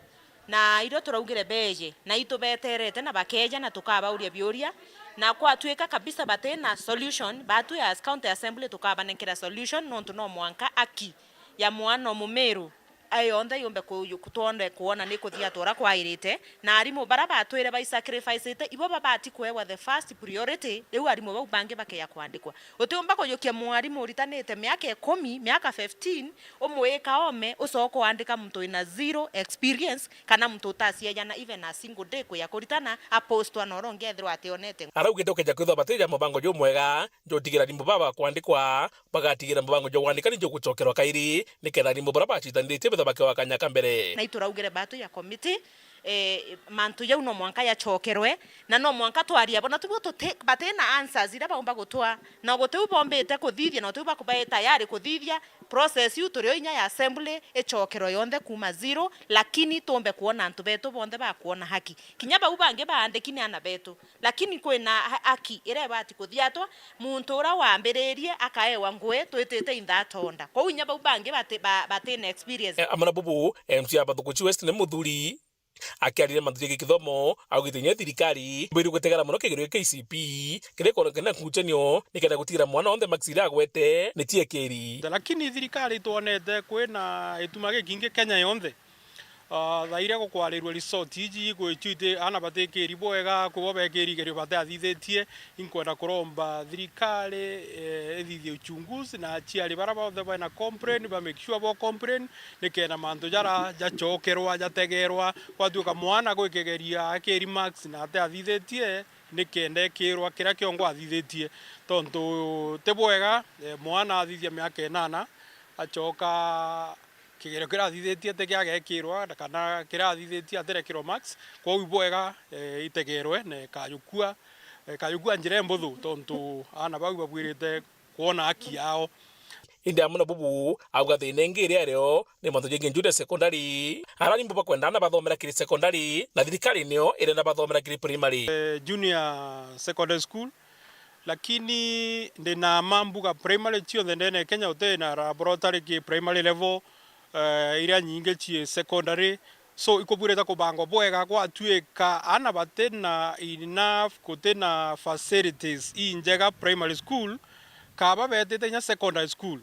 na irio turaugire beje, na itubeterete na bakeja na tukabauria biuria, na kwatuika kabisa batina solution, batwi as county assembly tukabanenkera solution, nontu no mwanka aki ya mwana o Mumiru ayo yonthe yumbe ku-, ku-, twonde kwona ni kuthiatwa uria kwairite, na arimu bara batwire baisacrificite, ibo babati kuewa the first priority, riu arimu bau bangi bakeya kwandikwa. Utiumba kujukia mwarimu uritanite miaka ikumi, miaka fifteen, umwika ome, ucoka wandika muntu wina zero experience, kana muntu utaciejana even a single day kuya kuritana, apostwa na uria ungi ethirwa ationete. Araugite ukeja kwithwa batija mubango jumwega, jutigira arimu baba kwandikwa, bagatigira mubango jwa wandikani jugucokerwa kairi, nikenda arimu baria bacitaniritie bethwa bakewa kanya ka mbere. Na ituraugire batu ya committee, eh, mantu jau no mwanka yacokerwe, na no mwanka twaria bo, na tubu tuti-, batina answers iria baumba gutwa, na gutiu bombite kuthithia, na gutiu bakubae tayari kuthithia. Process iu turio inya ya assembly icokerwe yonthe kuma zero, lakini tumbe kuona antu betu bonthe bakuona haki. Kinya bau bangi baandiki ni ana betu. Lakini kwina ha-, haki iria ibati kuthiatwa, muntu uria wambiririe akaewa ngui, twitite inthatonda. Kwou inya bau bangi bati-, ba-, batina experience. Eh, amwe na bubu, M C A wa Bathuguchi West ni Muthuri, akiariria mantu jegii kithomo, augite inya thirikari ibwiri gutegera mono kigerio kia K C P, kiria ikonekana nkuchanio, nikenda gutigira mwana onthe marks iria agwete ni ciekeri. Lakini thirikari itwonete kwina ituma gikingi Kenya yonthe. Ah, thaa iria gukwarirua result iji, kwi cio iti, ana batikiri bwega, kwi bo bekiri igerio batiathithitie. Inkwenda kuromba thirikari, eh, ithithie uchunguzi, na aciari bara bonthe bena complain, ba make sure bo complain, nikenda mantu jara jacokerwa, jategerwa. Gwatuika mwana gwi kigerio akiri marks na atiathithitie, nikenda ekirwa kiria kiongo athithitie. Tontu ti bwega, eh, mwana athithia miaka inana, acoka kigerio kiria athithitie ti kiagekirwa, na kana kiria athithitie atirekirwa marks. Kwou ibwega, eh, itegerwe na ikajukua, eh, ikajukua njira imbuthu, tontu ana bau babwirite kwona haki yao. Indi amwe na bubu, auga thina ingi iria irio ni mantu jegii junior secondary. Arari mbu bakwenda ana bathomera kiri secondary, na thirikari nio irenda bathomera kiri primary. Eh, junior secondary school, lakini ndina mambuga primary cionthe ndene Kenya, uti na laboratory ki primary level, eh, iria nyingi ci secondary. So, ikubwirite kubangwa bwega, gwatuika ana batina enough, gutina facilities injega primary school, kaba betite inya secondary school.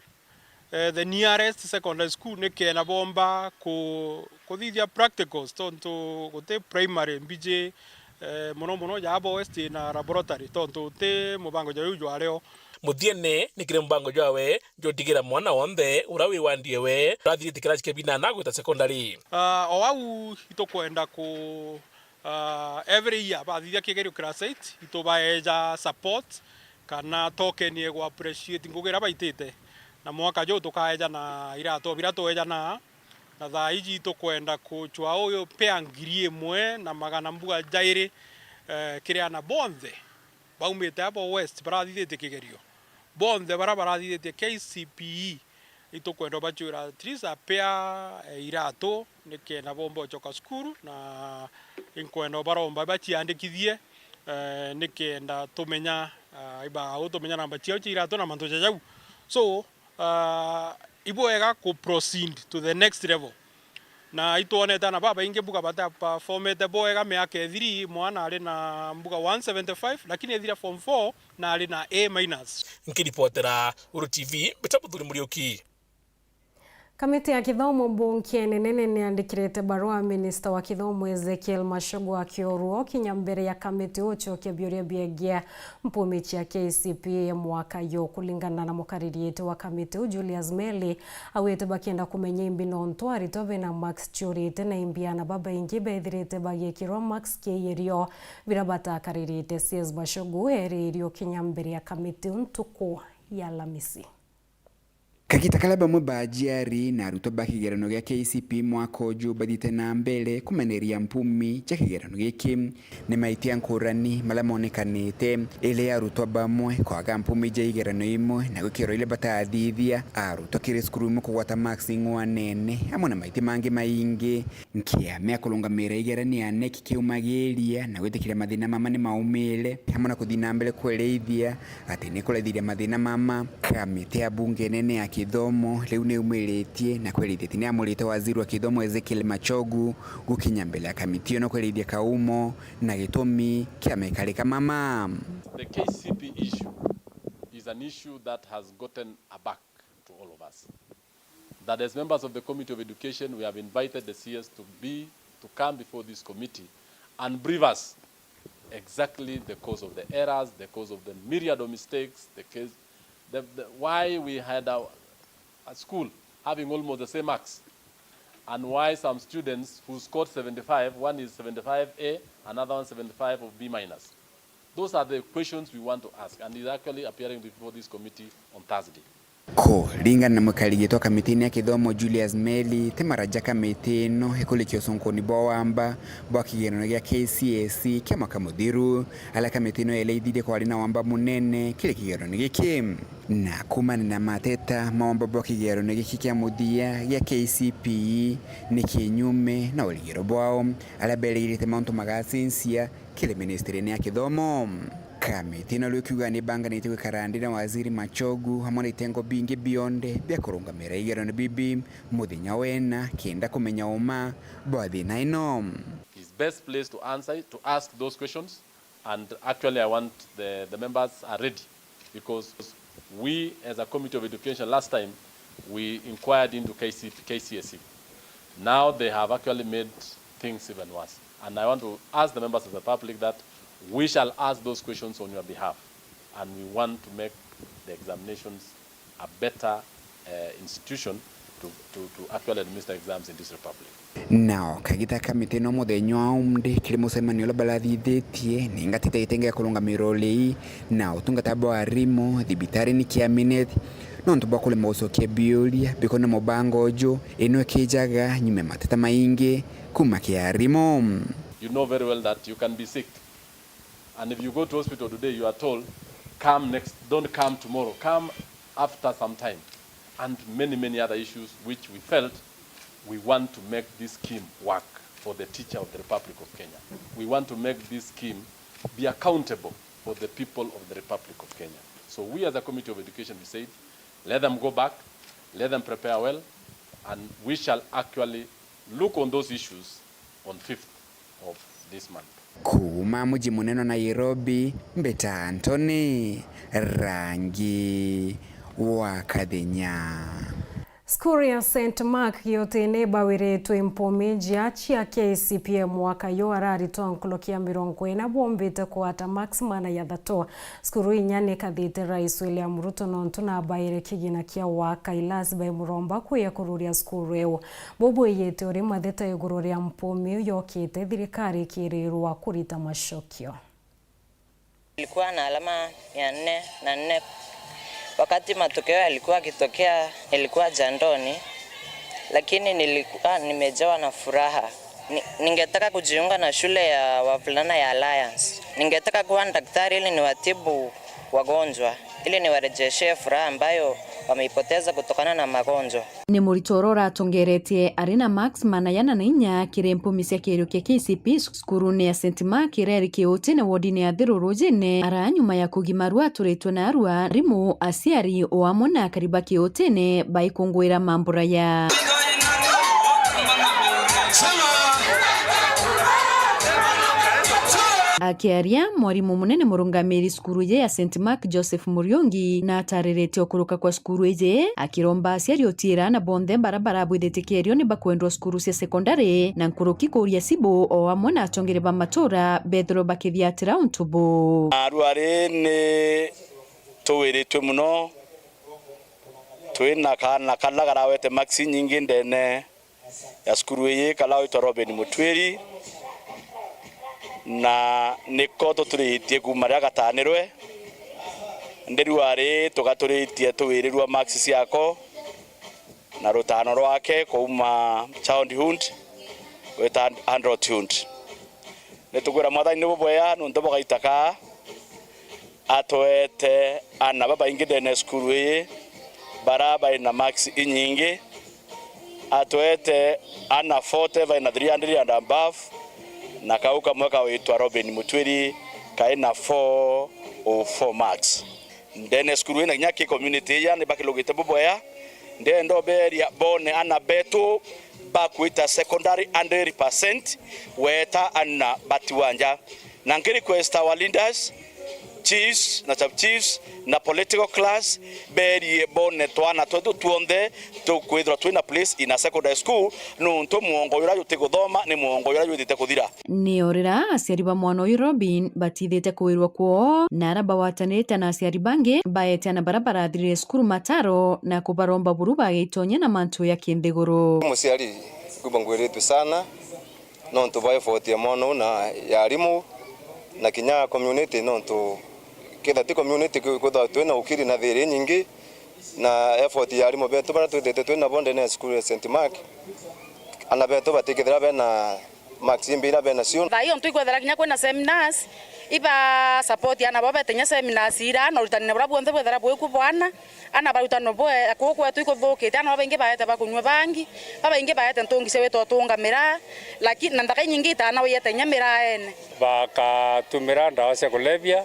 Eh, the nearest secondary school nikenda bomba ku-, kuthithia practicals, tontu guti primary mbiji, Eh, mono mono ja Abo West na laboratory, tontu ti mubango ja juu jwario. Muthiene, ni kiri mubango jwawe jwa utigira mwana wonthe uria wi wandi ewe urathirite kirasi kia binana gwita secondary. Ah, o au itukwenda ku, ah, every year bathithia kigerio class eight, itubaeja support kana token ya gu appreciate ngugi iria baitite. Na mwaka juu tukaeja na iratu biria tueja na, na thaa iji tukwenda kucwa uyu pea ngiri imwe na magana mbuga jairi, eh, kiri ana bonthe baumite Abo West barathithitie kigerio. Bonthe baria barathithitie K C P E, itukwenda ubacwira at least a pair, eh, iratu, nikenda bomba ucoka cukuru, na inkwenda ubaromba baciandikithie, eh, nikenda tumenya, ah, iba au tumenya namba ciao cia iratu na mantu ja jau. So, ah, ibwega ku proceed to the next level. Na itwonete ana babaingi mbuga bataperformete bwega miaka ithiri, mwana ari na mbuga one seventy-five, lakini ethira form four na ari na A minus. Nkiripotera Uru T V, mbita Muthuri Muriuki. Kamiti ya kithomo mbunge nene niandikirite barua minista wa kithomo Ezekiel Machogu akiorwo kinya mbere ya kamiti ucokia biuria biegie mpumi cia K C P E ya mwaka yu. Kulingana na mukaririte wa kamiti u Julius Meli, augite bakienda kumenya imbi nontu aritwa bena marks ciurite na imbi ana babaingi bethirite bagikirwa marks kiirio biria batakaririte. C S Machogu eririo kinya mbere ya kamiti u ntuku ya Alamisi. Kagita karia bamwe ba aciari na arutwa ba kigeranio gia K C P E mwaka uju bathiite na mbere kumeneria mpumi cia kigeranio giki, ni maitia nkurani maria monekanite, iri arutwa bamwe kwaga mpumi cia igeranio imwe na gwikirwa iria batathithia, arutwa kiri cukuru imwe kugwata marks ing'wanene, amwe na maitia mangi maingi. Kiama ya kurungamira igeranio ya NEC kiumagiria na gwitikiria mathina mama ni maumire, amwe na kuthii na mbere kwereithia ati ni kurethiria mathina mama. Kamiti ya bunge nene ya kithomo riu ni yumiritie na kwereithia ati ni yamurite waziri wa kithomo Ezekiel Machogu gukinya mbere ya kamiti ino kwereithia kaumo na gitumi kia mekarika mama. The K C P E issue is an issue that has gotten a back to all of us. That as members of the Committee of Education, we have invited the C S to be, to come before this committee and brief us exactly the cause of the errors, the cause of the myriad of mistakes, the case, the, the, why we had a, a school having almost the same marks, and why some students who scored seventy-five, one is seventy-five A, another one seventy-five of B minus. Those are the questions we want to ask, and is actually appearing before this committee on Thursday. Kuringana na muikari gitwa kamitini ya kithomo Julius Meli, ti mara ja kamiti ino ikulikia ucunkuni bwa wamba bwa kigeranio gia K C S E kia mwaka muthiru, aria kamiti ino yeleithirie kwari na wamba munene kiri kigeranio giki. Na kumania na mateta ma wamba bwa kigeranio giki kia muthia gia K C P E ni kinyume na urigiro bwao, aria berigirite mantu magacincia kiri ministry-ini ya kithomo. Kamiti ino riu ikiuga ni ibanganite gwikara ndi na Waziri Machogu amwe na itengo bingi bionde bia kurungamira igeranio bibi muthenya wena kenda kumenya uma bwa thina ino. Is best placed to answer it, to ask those questions, and actually I want the, the members are ready. Because we, as a Committee of Education, last time we inquired into K C P, K C S E. Now they have actually made things even worse. And I want to ask the members of the public that we shall ask those questions on your behalf. And we want to make the examinations a better, uh, institution to, to, to actually administer exams in this republic. Nao kagita kamiti no muthenya wa umdi kiri mucemanio uria barathithitie ni ngatite gitengi gia kurungamira urii na utungata bwa arimu thibitari ni kia Minet nontu bwa kurema gucokia biuria bikonie mubango uju, ino ikijaga nyuma ya mateta maingi kuma kia arimu. You know very well that you can be sick. And if you go to hospital today, you are told, "Come next, don't come tomorrow, come after some time." And many, many other issues which we felt we want to make this scheme work for the teacher of the Republic of Kenya. We want to make this scheme be accountable for the people of the Republic of Kenya. So we as a Committee of Education, we said, let them go back, let them prepare well, and we shall actually look on those issues on fifth of this month. Kuuma muji munene wa Nairobi, mbita Anthony Rangi wa Kathenya. Cukuru ya Saint Mark Giutini ibawiritwe mpumi njia cia K C P E mwaka yu, araritwa nkuruki ya mirongo ina bombite kugwata marks mana ya thatu. Cukuru inya ni kathite Rais William Ruto nontu nabaire kigina kia gwaka ilasi bai muromba kuya kururia cukuru iu. Bubwiyite uri matheta iguru ria mpumi iu yokite, thirikari ikirirwa kurita macokio. Nilikuwa na alama mia nne na nne. Wakati matokeo yalikuwa yakitokea, nilikuwa jandoni, lakini nilikuwa nimejawa na furaha. Ni-, ningetaka kujiunga na shule ya wavulana ya Alliance. Ningetaka kuwa daktari ili niwatibu wagonjwa, ili niwarejeshee furaha ambayo wameipoteza kutokana na magonjwa. Ni murito uria uratongeretie ari na marks mana yana na inya kiri mpumi cia kirio kia K C P E cukurune ya Saint Mark iria iri Kiutini wodine ya Thiru Rujine, ara nyuma ya kugimarua aturitwe na arua, arimu, aciari o amwe na akari ba Kiutini baikunguira mambura ya. Akiaria, mwarimu munene murungamiri cukuru iji ya Saint Mark Joseph Muriungi natariritie ukuruka kwa cukuru iji, akiromba aciari utiira aana bonthe bara barabwithitie kierio ni bakwendwa cukuru cia sekondari na nkuruki kuuria cibu o amwe na atongeria ba matura bethirwe bakithiatira untu buu. Arwari ni tuwiritwe muno, twina kaana kala karawete marks inyingi ndene ya cukuru iji kala witwa Robin Mutwiri, na niko tuturitie kuuma riria gatanirwe. Ndirwari tugaturitie tuwirirua marks ciako na rutano rwake kuuma childhood gwita adulthood. Nitukwira Mwathani ni bubwea nuntu bwa gaita kaa atwete aana babaingi ndene ya cukuru ii bara bai na marks inyingi. Atwete aana forty bai na three hundred and above, na kau kamwe kawitwa Robin Mutwiri kai na four oh four marks. Ndene ya cukuru ii na kinya ki community ii yani bakilugite bubwea, ndenda uberia bone aana betu bakwita secondary hundred percent weta aana batiwa nja. Na nki request our leaders, chiefs na sub chiefs na political class, berie bone twana twetu twonthe tukwithirwa twina place in a secondary school, nuntu mwongo juria jutiguthoma ni mwongo juria jwithite kuthira. Ni o rira aciari ba mwana uyu Robin batithite kuwirwa kwoo, na ara bagwatanirite na aciari bangi baete aana bara barathirire cukuru mataro na kubaromba buru bagitonya na mantu ya kinthiguru. Muciari, ngwigua ngwiritue sana nontu bwa effort ya mwana uu na ya arimu na kinya community, nontu ketha ti community, kwithwa twina ukiri na thiri inyingi, na effort ya arimu betu bara twithite twinabo ndene ya cukuru ya Saint Mark, aana betu batikethira bena marks imbi ira benacio. Thaa ii ontu ikwethera kinya kwina seminars, iba support aana bao bete kinya seminars ira, na uritanine buria bwonthe bwethera bwikwo bwa aana. Aana barutanwa bwe, kuu kwetu ikuthukite, aana babaingi baete bakunyua bangi, babaingi baete ntungi cia wita utungamira, lakini na nthaka inyingi itana wiete kinya miraene. Bakatumira ndawa cia kulevya,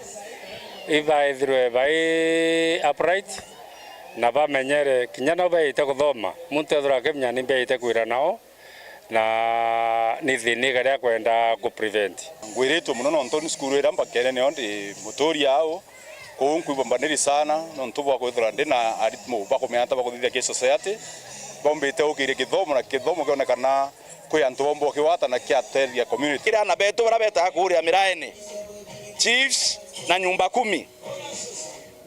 ibaithirwe bai upright, na bamenyere kinya nao beite kuthoma, muntu ethirwa akimenya ni mbeite kwira nao, na ni thina iria kwenda ku prevent. Ngwiritue mono nontu ni cukuru iria mbakene nio ndi muturia au. Kuu nkwigua mbaniri sana nontu bwa kwithirwa ndi na arimu bakumenya ta bakuthithia ki society, baumbite ukiria kithomo na kithomo kionekana kwi antu baumba ukigwata na kiatethia community. Kiri aana betu baria betaga kuria miraene, chiefs na nyumba kumi,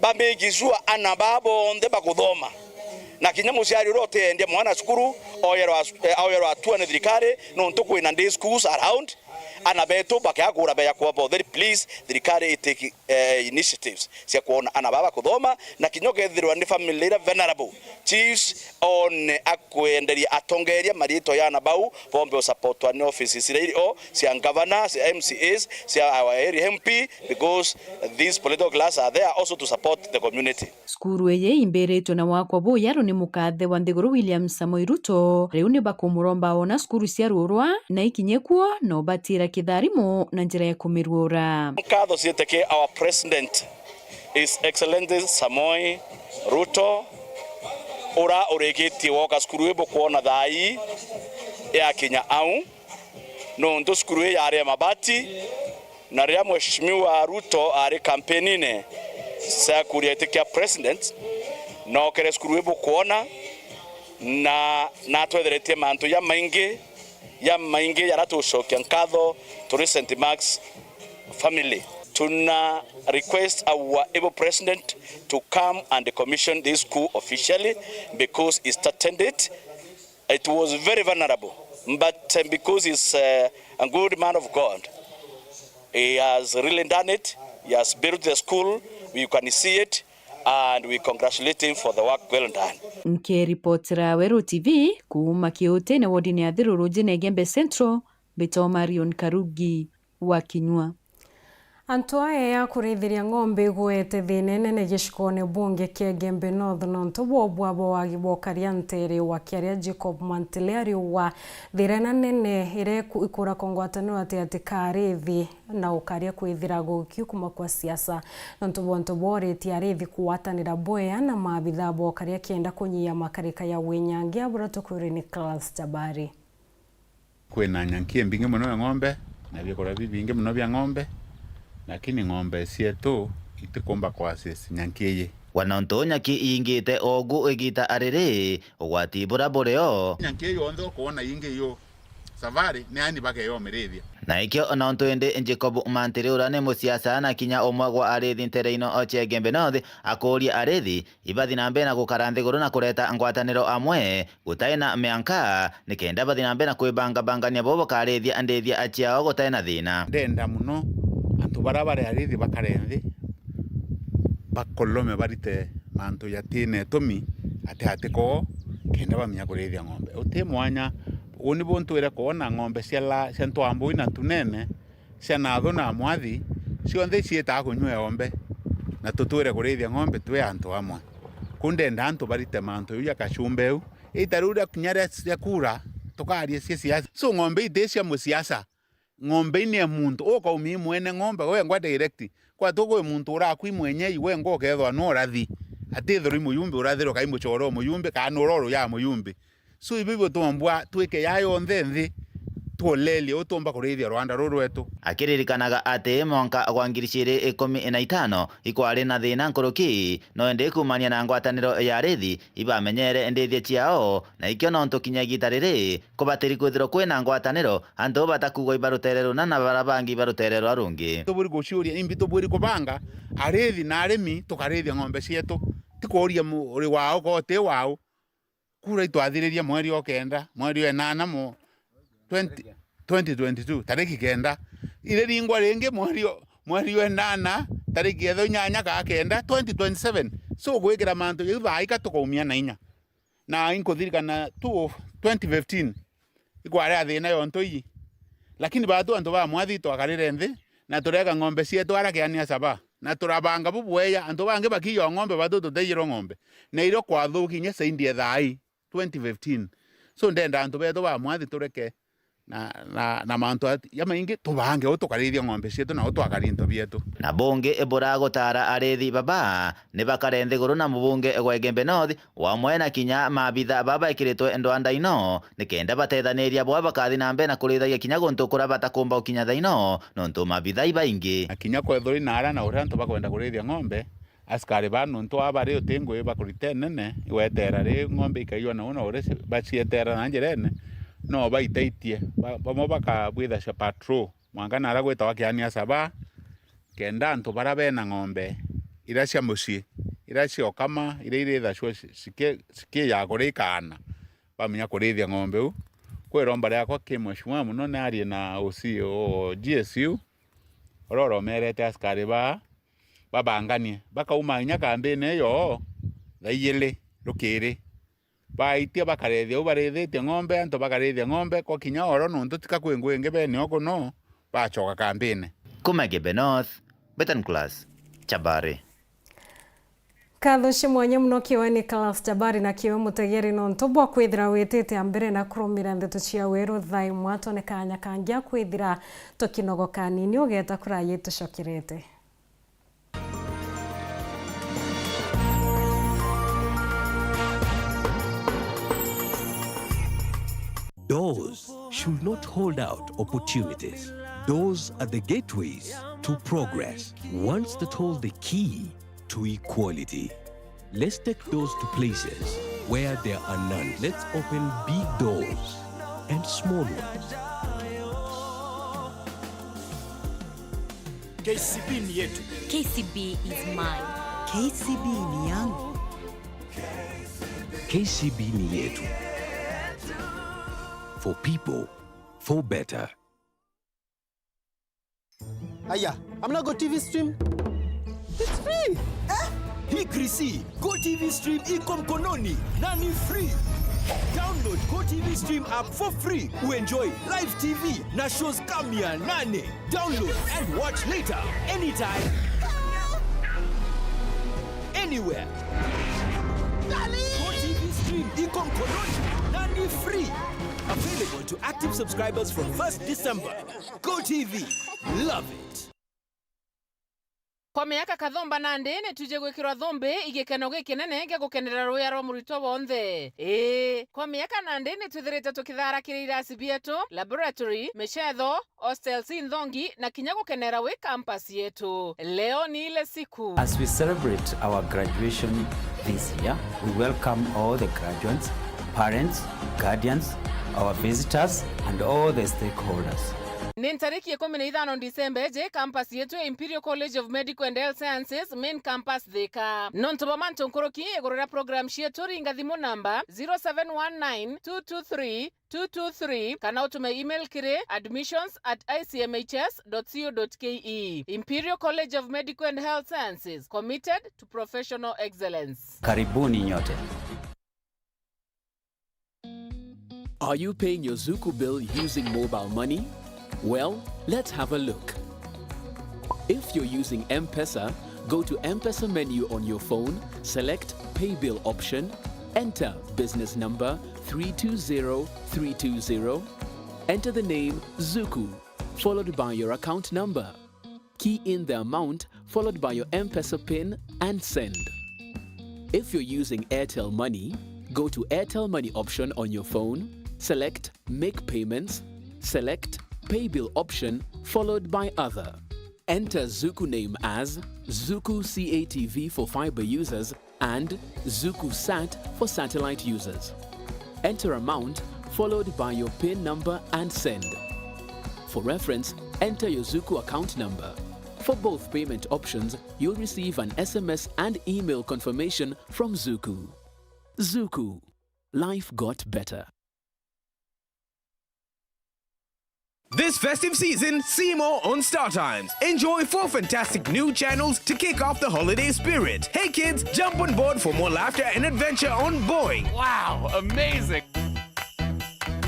ba make sure aana baa bonthe bakuthoma, na kinya muciari uria utiendia mwana cukuru oyerwa, eh, oyerwa atua ni thirikari, nontu kwina day schools around, aana betu bakiaga kura beya kuba botheri. Please, thirikari itake, eh, initiatives cia kwona aana baa bakuthoma, na kinya ukethirwa ni family iria vulnerable, chiefs one akwenderia atongeria maritwa ya aana bau, bombe usupportwa ni offices iria iri o cia governor, cia M C As, cia our area M P, because these political class are there also to support the community. Cukuru iji imbiritwe na wakwa buyaru ni mukathe wa nthiguru William Samoei Ruto. Riu ni bakumuromba ona cukuru cia rurwa na ikinye kuo na ubatira kitharimu na njira ya kumiruura. Nkatho ciete ki our President, His Excellency Samoei Ruto, ura urikitie woka cukuru ii bukwona thaa ii yakinya au, nontu cukuru ii yari ya mabati, na riria Mheshimiwa Ruto ari kampenine cia kuria giti kia president, nokere cukuru ii bukwona, Na natwetheretie mantu jamaingi, jamaingi jaria tugucokia nkatho turi Saint Mark's family. Tuna request our able president to come and commission this school officially because he started it. It was very vulnerable, but, uh, because he's, uh, a good man of God, he has really done it. He has built the school. You can see it, and we congratulate him for the work well done. Nkiripotera Weru T V kuuma Kiutine, wodine ya Thiru, rujine Igembe Central, mbitwa Marion Karugi wa Kinyua. Antu aya ya kurithiria ng'ombe igwete thina inene gicikone bunge kia Igembe North nontu bwa ubwabo wa Gibokaria ntere wa kiaria Jacob Mantile ariuga thirena nene iria iku-, ikurako ngwataniro ati ati ka arithi na ukaria kwithira gukiu kuma kwa siasa nontu bwa untu boritie arithi kugwatanira bwea na maabitha bokaria kenda kunyia makarika ya winyangia buria tukwirwe ni Charles Tabari. Kwina nyankie mbingi mono ya ng'ombe, na biakuria bibingi mono bia ng'ombe, lakini ng'ombe cietu itikumba ku access nyankie iji. Wa nontu nyaki iingite ogu igita ariri, ugwati buria buri o. Nyankie yonthe ukwona ingi yu savari, ni ani bakeyomirithia. Na ikio nontu indi Jacob Mantiri uria ni musiasa na kinya umwe gwa arithi ntere ino cia Igembe North, akuuria arithi ibathi na mbere na gukara nthiguru na kureta ngwataniro amwe gutai na mianka, nikenda bathi na mbere na kwibangabangania bo bakarithia ndithia ciao gutai na thina. Ndenda mono antu baria bari arithi bakare nthi, bakolome barite mantu jatina itumi ati ati koo, kenda bamenya kurithia ng'ombe. Uti mwanya, uni buntwire kwona ng'ombe cia la-, cia ntwambui na ntunene, cia nathu na mwathi, cionthe iciitaa kunyua iombe, na tutwire kurithia ng'ombe twi antu amwe. Ku ndenda antu barite mantu jau ja kacumbe eu. Ita riu ria kinya ria, ria kura, tukaria cia siasa. So ng'ombe iti cia musiasa. Ng'ombe ii ni ya muntu. Ukaumia mwene ng'ombe, wengwa direct. Kwa tu kwi muntu urakui mwenyeji, wengwa ukethwa no urathi. Atithirwa i muyumbi, urathirwa kai muchoro o muyumbi, kana nuroro ya muyumbi. So, ibi bitumbwa twike ya yonthe nthi, tuolelie u tumba kurithia rwanda ruru rwetu. Akiririkanaga ati mwanka gwa ngiri ciiri ikumi na itano ikwari na thina nkuruki, no indi kumania na ngwataniro ya arithi, ibamenyere ndithia ciao, na ikio nontu kinya igita riri, kubatiri kwithirwa kwina ngwataniro, antu batakuugwa iba rutere runa na bara bangi iba rutere rwa rungi. Tuburi guciuria, imbi tuburi kubanga arithi na arimi tukarithia ng'ombe cietu? Ti kuuria mu-, uri wao ka uti wao. Kura itwathiririe mweri o kenda, mweri o enana mo-, twenty, twenty twenty-two, tariki kenda. Iriringwa ringi mweri o, mweri o enana, tariki etho inyanya kaa kenda, twenty twenty-seven. So, gwikira mantu jau thaa ika tukaumia na inya. Na inkuthirikana tu twenty fifteen, ikwari a thina yontu iji. Lakini batu antu ba mwathi twakarire nthi, na tureka ng'ombe cietu ara kiania saba. Na turabanga bubweya, antu bangi bakiiya o ng'ombe, batu tutejirwe ng'ombe. Na irio kwathuki inya saindi e thaa ii, twenty fifteen. So, ndenda antu betu ba mwathi tureke na, na, na mantu at-, jamaingi, tubange u tukarithia ng'ombe cietu na u twakari into bietu. Na bungi buragutara arithi baba, ni bakare nthiguru na mubunge gwa Igembe North, wamwe na kinya maabitha baba bekiritwe ndwanda ino, nikenda batethaniria bwa bakathi na mbere na kurithagia kinya guntu kuria batakumba gukinya thaino, nontu maabitha ibaingi. Na kinya kwethirwa inara na uria antu bakwenda kurithia ng'ombe, askari ba nontu aa bari uti ngui bakurita nene, igwetera ri ng'ombe ikaiywa nau na uria ci-, bacietera na njirene, no baitaitie. Ba-, bamwe bakabwitha cia patrol. Mwanka nara gwitawa kiania saba, kenda antu bara bena ng'ombe, iria cia mucii, iria ciokama, iria irithacua ci-, ciki-, cikiijaga kuria ikaana, bamenya kurithia ng'ombe u. Kwi iromba riakwa ki mheshimiwa muno, ni arie na O C o G S U, uria uromerete askari baa, babanganie, bakauma inya kambini iyo thaa ijiri rukiri. Baitia bakarethia u barithitie ng'ombe, antu bakarithia ng'ombe, kwa kinya oro nontu tika kwi ngui ingi bene oku no, bacoka kambine. Kuma Igembe North, Betan Class, Chabari. Nkatho cia mwanya muno kiwe Nicholas Chabari na kiwe mutegeri nontu bwa kwithira witite a mbere na kurumira ndeto cia weru thaa imwe, atone kanya kangi a kwithira tukinogoka nini ugeta kuraya itucokerete. Doors should not hold out opportunities. Doors are the gateways to progress. Once that hold the key to equality. Let's take doors to places Where there are none, let's open big doors and small ones. K C B ni yetu. K C B is mine. K C B ni yangu. K C B ni yetu. For people, for better. Aya, hamna Go T V stream? It's free. Eh? Hii Chrissy, Go T V stream iko mkononi na ni free. Download Go T V stream app for free. Uenjoy live T V na shows kama mia nane. Download and watch later anytime, anywhere. Go T V stream iko mkononi na ni free. Available to active subscribers from first December. Go T V. Love it. Kwa miaka kathumba nandi, ni tuje gwikirwa thumbi igikeno gikinene gia gukenera ruya rwa muritwa wonthe. Ii, kwa miaka nandi ni twithirite tukitharakira irasi bietu, laboratory, micetho, hostels inthongi, na kinya gukenera wi campus yetu. Leo ni ile siku. As we celebrate our graduation this year, we welcome all the graduates, parents, guardians, our visitors, and all the stakeholders. Ni ntariki ikumi na ithano December iji, campus yetu ya Imperial College of Medical and Health Sciences, main campus Thika. Nontu bwa mantu nkuruki iguru ria program cietu, ringa thimu namba zero seven one nine two two three two two three kana utume email kiri admissions at I C M H S dot co dot K E. Imperial College of Medical and Health Sciences, committed to professional excellence. Karibuni nyote. Are you paying your Zuku bill using mobile money? Well, let's have a look. If you're using M-Pesa, go to M-Pesa menu on your phone, select Pay Bill option, enter business number three two zero three two zero, enter the name Zuku, followed by your account number. Key in the amount followed by your M-Pesa pin and send. If you're using Airtel Money, go to Airtel Money option on your phone, select Make Payments, select Pay Bill option followed by Other. Enter Zuku name as Zuku C A T V for fiber users and Zuku Sat for satellite users. Enter amount followed by your pin number and send. For reference, enter your Zuku account number. For both payment options, you'll receive an S M S and email confirmation from Zuku. Zuku. Life got better. This festive season, see more on Star Times. Enjoy four fantastic new channels to kick off the holiday spirit. Hey kids, jump on board for more laughter and adventure on Boeing. Wow, amazing!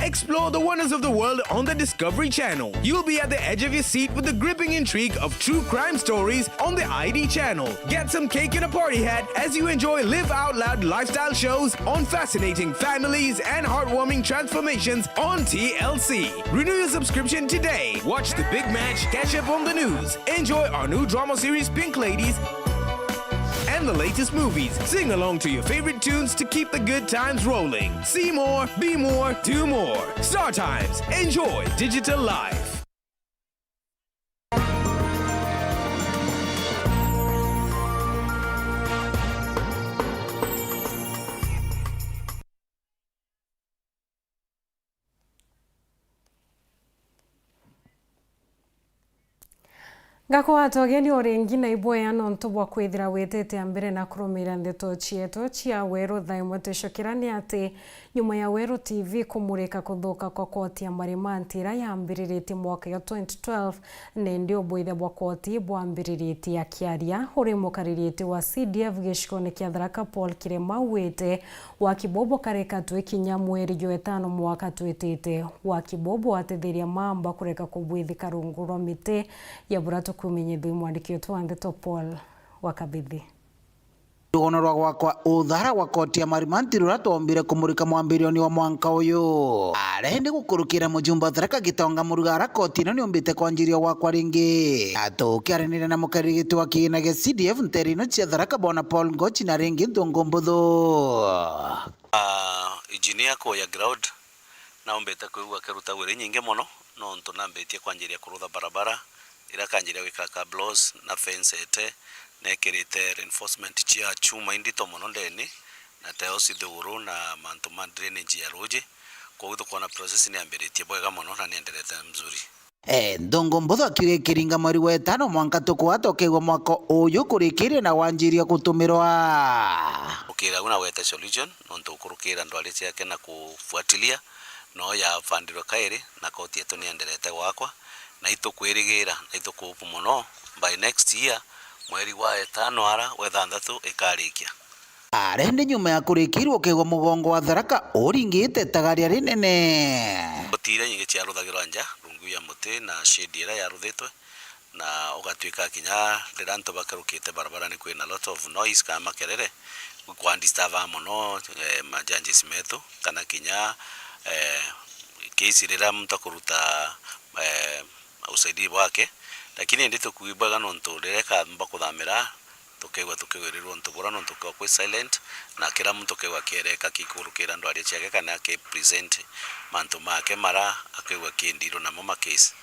Explore the wonders of the world on the Discovery Channel. You'll be at the edge of your seat with the gripping intrigue of true crime stories on the I D channel. Get some cake and a party hat as you enjoy live out loud lifestyle shows on fascinating families and heartwarming transformations on T L C. Renew your subscription today. Watch the big match, catch up on the news, enjoy our new drama series Pink Ladies, and the latest movies. Sing along to your favorite tunes to keep the good times rolling. See more, be more, do more. Star Times. Enjoy digital life. Ngakwata ugeni o ringi na ibwea nontu bwa kwithira witite a mbere na kurumira ndeto cietu cia weru. Thaa imwe twicokera ni ati nyuma ya Weru T V kumurika kuthuka kwa koti ya Marimanti iria yambiriritie mwaka yo twenty twelve, nindi ubwithia bwa koti bwambiriritie. Akiaria uri mukaririti wa C D F gicigone kia Tharaka Paul Kirema augite waki buu bukarika twi kinya mweri jwa itano mwaka twitite. Waki buu bwatithiria mamba kureka kubwithika rungu rwa miti ya buria tukumenyithua i mwandiki wetu wa ndeto Paul wa Kabithi. Rugono rwa gwakwa uthara gwa koti ya Marimanti ruria twombire kumurika mwambirioni wa mwanka uyu. Aria indi gukurukira mujumba Tharaka Gitonga Murugara koti ino niumbite kwanjiria gwakwa ringi. Atukiaranira na mukaririgiti wa kigina gia C D F ntere ino cia Tharaka bwana Paul Ngochi na ringi nthungu mbuthu. Ah, engineer kuya ground, naumbite kwigua akirutagwo iri nyingi mono, nontu nambitie kwanjiria kurutha barabara, iria akanjiria gwikira cabros na fence ete, nekirite reinforcement cia chuma indito mono ndeni, na teo ci thiguru na mantu ma drainage ya ruuji. Kwou tukwona process ni yambiritie bwega mono na ni enderete mzuri. Eh, Nthungu Mbuthu akiuga ikiringa mweri wa itano mwanka tukwata ukeigua mwaka uyu kurikiria na wanjiria gutumirwa. Ukira una wete solution, nontu ukurukira ndwari ciake na kufuatilia, no yafandirwe kairi, na koti yetu ni enderete gwakwa, na itukwirigira, na itukuhope mono, by next year, mweri wa itano ara, wa ithanthatu, ikarikia. Arendi nyuma ya kurikirwa ukeigua mugongo wa Tharaka uringite tagaria rinene. Gutire nyingi ciaruthagirwa nja, rungu ya muti na shade iria yaruthitwe, na ugatwika kinya riria antu bakarukite barabarani kwina lot of noise kana makerere, kwa disturb mono, eh, ma judges metu, kana kinya, eh, case riria muntu akuruta, eh, usaidizi bwake, lakini indi tukuigua bwega nontu riria ikamba kuthamira, tukeigua tukiwirirwa untu bura nontu kwa kwi silent, na kira muntu keigua kiereka kikurukira ndwari ciake kana ki present mantu make mara akeigua kindiru namo ma case.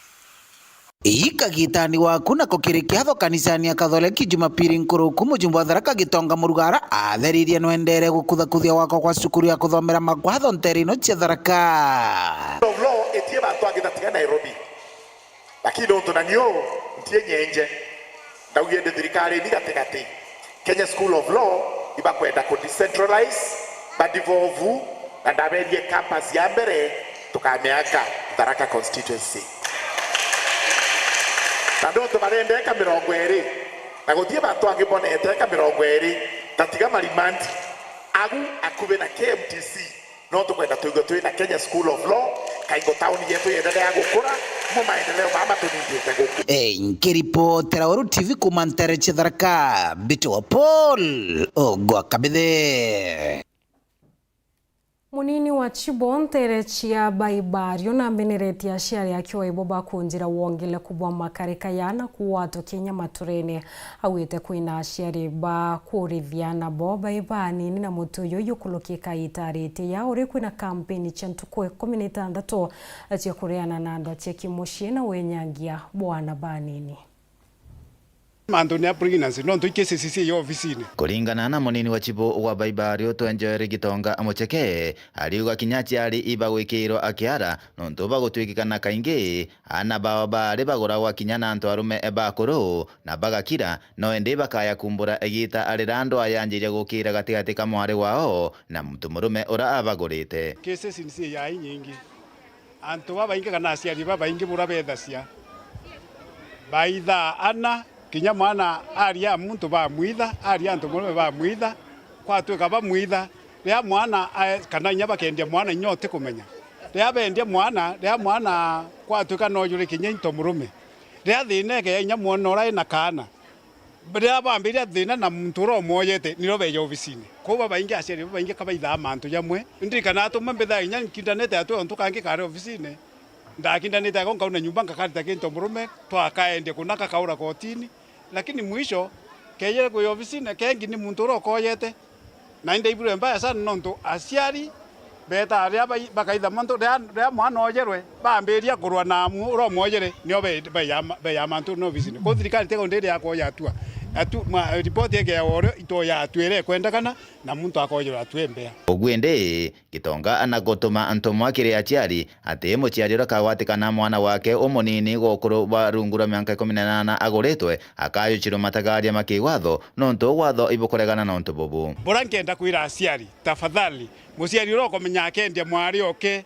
Ii kagitani waku nako kiri kiatho kanisani ya Kathoreki Jumapili nkuruku, mujumbe wa Tharaka Gitonga Murugara atheririe nwendere gukuthakuthia gwakwa kwa cukuru ya kuthomera magwatho ntere ino cia Tharaka. Rule of law itie bantu angi tatiga Nairobi. Lakini nontu na niu ntie nyenje, ndaugire ndi thirikari ni gatigati. Kenya School of Law ibakwenda ku decentralize, ba devolve, na ndaberie campus ya mbere tukamiaka Tharaka constituency. Na nontu barenda eka mirongo iri, na gutie bantu angi bonete eka mirongo iri, tatiga Marimanti, agu akubi na K M T C. No tukwenda twigwe twina Kenya School of Law, kaingo tauni yetu yendelea gukura, mo maendeleo mama tunindite guku. Eh, nkiripotera Weru T V kuma ntere cia Tharaka, Mbitwa Paul Ogwa Kabithe. Munini wa Chibo ntere cia Baibario nambeneretie aciari akiwa ibo bakunjira wongeleku bwa makarika yana kuwatwa kinya maturene. Augite kwina aciari ba kurithia nabo bai banini na mutu uyu yukulukika itarite ya uri kwina kampeni cia ntuku ikumi na itantatu cia kureana na andu acia kimucii na wenyangia bwa ana banini. Mantu ni a pregnancy, nontu i cases cia ofisine. Kuringana na munini wa chibu wa Baibario twenjoeri Gitonga Mucheke, ariuga kinya aciari ibagwikirwa akiara nontu bagutwikikana kaingi ana bao bari baguragwa kinya na antu arume bakuru na bagakira, no indi bakaya kumbura igita riria ndwaa yanjirie gukira gatigati ka mwari wao na muntu murume ura abagurite. Cases ni cia yai nyingi. Antu babaingi kana aciari babaingi bura bethacia baithaa ana, kinya mwana aria muntu bamwitha, aria antu murume bamwitha, kwatwika bamwitha, riria mwana ae-, kana inya bakendia mwana inya utikumenya. Riria bendia mwana, riria mwana kwatwika no juri kinya into murume. Riria thina ikeya inya mwana ura ina kaana, riria bambiria thina na muntu uria umwoyete, niro beja ofisine. Kwou babaingi aciari babaingi kabaithaa mantu jamwe. Ndirikana atumwe mbithaa inya nkindanite atwi untu kangi kari ofisine. Ndakindanite ako nkauna nyumba ngakarita kinto murume, twakaendia kuna kakaura kotini. Lakini mwisho, kejire kwi ofisine, kengi ni muntu uria ukoyete. Na indaibure mbaya sana nontu aciari betaa riria bai-, bakaitha mantu, riria, riria mwana ojerwe, bambiria kurwa na mu-, uria umwoyere, nio be-, beya ma-, beya mantu na ofisine. Kwou thirikari tigo ndi iria akoya atua. Atu-, ma-, ripoti ikeawa uria itoya atua iria ikwendekana, na muntu akojerwa atua imbea. Uguo indi, Gitonga na gutuma ntumwa kiri aciari ati muciari uria akagwatikana mwana wake umunini gwa ukuru bwa rungu rwa mianka ikumi na inana aguritwe, akajucirwa matagaria ma kiwatho, nontu watho ibukuregana na untu bubu. Buria nkenda kwira aciari, tafadhali, muciari uria ukumenya akendia mwari oke,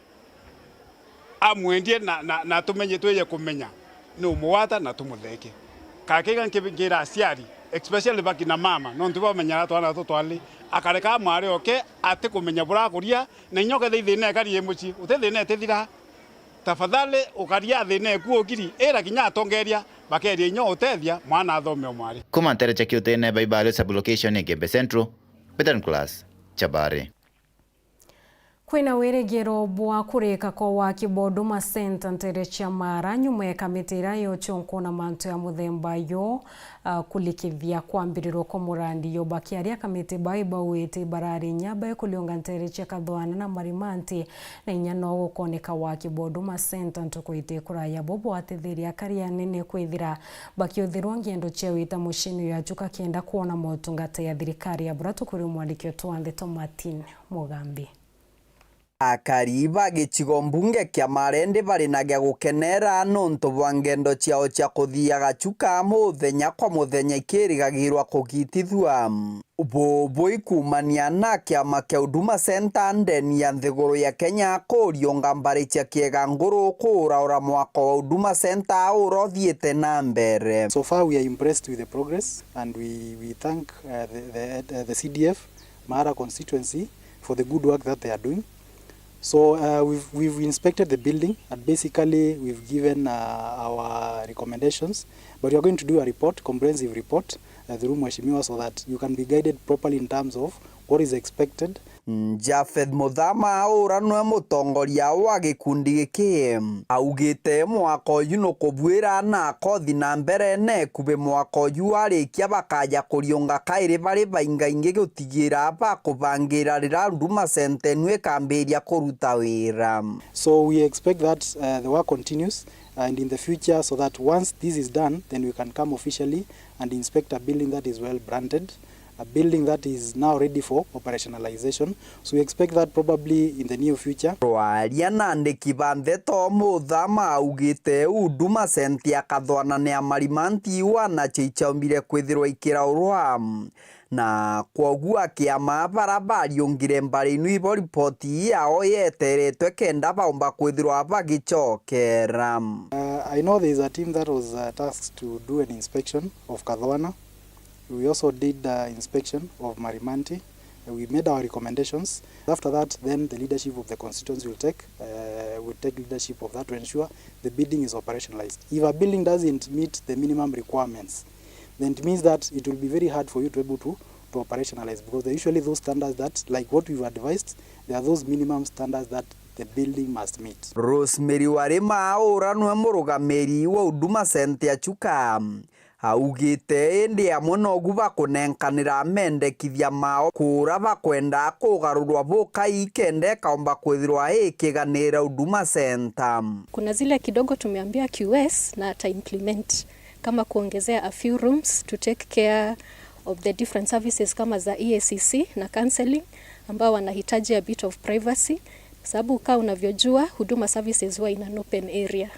amwendie na, na, na tumenye, twije kumenya ni umugwata na tumutheke. Kakiga nki-, nkira aciari, especially bakina mama, nontu bamenyaga twana tutu twali, akareka mwari oke atikumenya burakuria, na inya ukethira ithina ikari i mucii, uti thina itithira. Tafadhali ukaria thina eku ukiri, ira kinya atongeria, bakeria inya utethia mwana athome o mwari. Kuma ntere cha Kiutene, Baibario sub-location Igembe Central, Peter Nicholas Chabari. Kwina wirigiro bwa kurika kwa waki bwa Huduma Centre nteere cia Mara nyuma ya kamiti iria yochonko na mantu ya muthemba yo, ah, kulikithia kwambirirwa kwa murandi yo. Bakiaria, kamiti bau ibauite ibarari inya bae kuriunga nteere cia Kathwana na Marimanti, na inya no gukoneka waki bwa Huduma Centre ntuku iti kuraya. Bo bwatithiria akari anene kwithira bakiuthirwa ngendo cia wita muciini ya Chuka kenda kwona motungata ya thirikari ya bura. Tukuria mwandiki wetu wa ndeto Martin Mugambi. Akari ba gicigo mbunge kia Mara indi bari na gia gukenera nontu bwa ngendo ciao cia kuthiaga Chuka muthenya kwa muthenya ikirigagirwa kugitithua. Bubu ikumania na kiama kia Huduma Centre ndeni ya nthiguru ya Kenya kuriunga mbari cia kiega nguru kuuraura mwako wa Huduma Centre uria uthiite na mbere. So far, we are impressed with the progress and we, we thank, uh, the, the, uh, the C D F Mara constituency for the good work that they are doing. So, uh, we've, we've inspected the building and basically we've given, uh, our recommendations, but we are going to do a report, comprehensive report, uh, through Mheshimiwa so that you can be guided properly in terms of what is expected. Japheth Muthama, uria niwe mutongoria wa gikundi giki, augite mwaka uyu nukubuira na akothi na mbere na ekubi mwaka uyu arikia bakaja kuriunga kairi bari baingaingi gutigira bakubangira riria Huduma Centre inu ikambiria kuruta wira. So we expect that, uh, the work continues, uh, and in the future, so that once this is done, then we can come officially and inspect a building that is well branded, a building that is now ready for operationalization. So we expect that probably in the near future. Rwaria na andiki ba ndeto, Muthama augite Huduma Centre ya Kathwana na ya Marimanti wana chichaumbire kwithirwa ikiraurwa, na kwoguo akiama bara bariungire mbari inu ibo ripoti yao yeteretwe kenda baumba kwithirwa bagicokera. Uh, I know there is a team that was, uh, tasked to do an inspection of Kathwana. We also did, uh, inspection of Marimanti. Uh, we made our recommendations. After that, then the leadership of the constituency will take, uh, will take leadership of that to ensure the building is operationalized. If a building doesn't meet the minimum requirements, then it means that it will be very hard for you to able to, to operationalize, because there are usually those standards that, like what we've advised, there are those minimum standards that the building must meet. Rosemary Warima, uria niwe murugamiri wa Huduma Centre ya Chuka, augite indi amwe nogu bakunenkanira mendekithia mao kuura bakwenda kugarurwa bukai kenda ikaumba kwithirwa ikiganira Huduma Centre. Kuna zile kidogo tumeambia Q S na ata implement, kama kuongezea a few rooms to take care of the different services kama za E A C C na counseling, ambao wanahitaji a bit of privacy, sababu kaa unavyojua, Huduma Services huwa in an open area.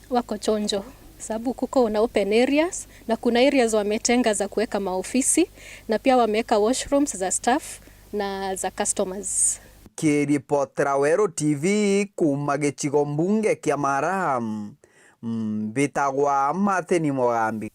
Wako chonjo, sababu kuko na open areas na kuna areas wametenga za kuweka maofisi, na pia wameweka washrooms za staff na za customers. Kiripotera Weru T V kuuma gicigo mbunge kia Mara, mbitagwa Martin Mugambi.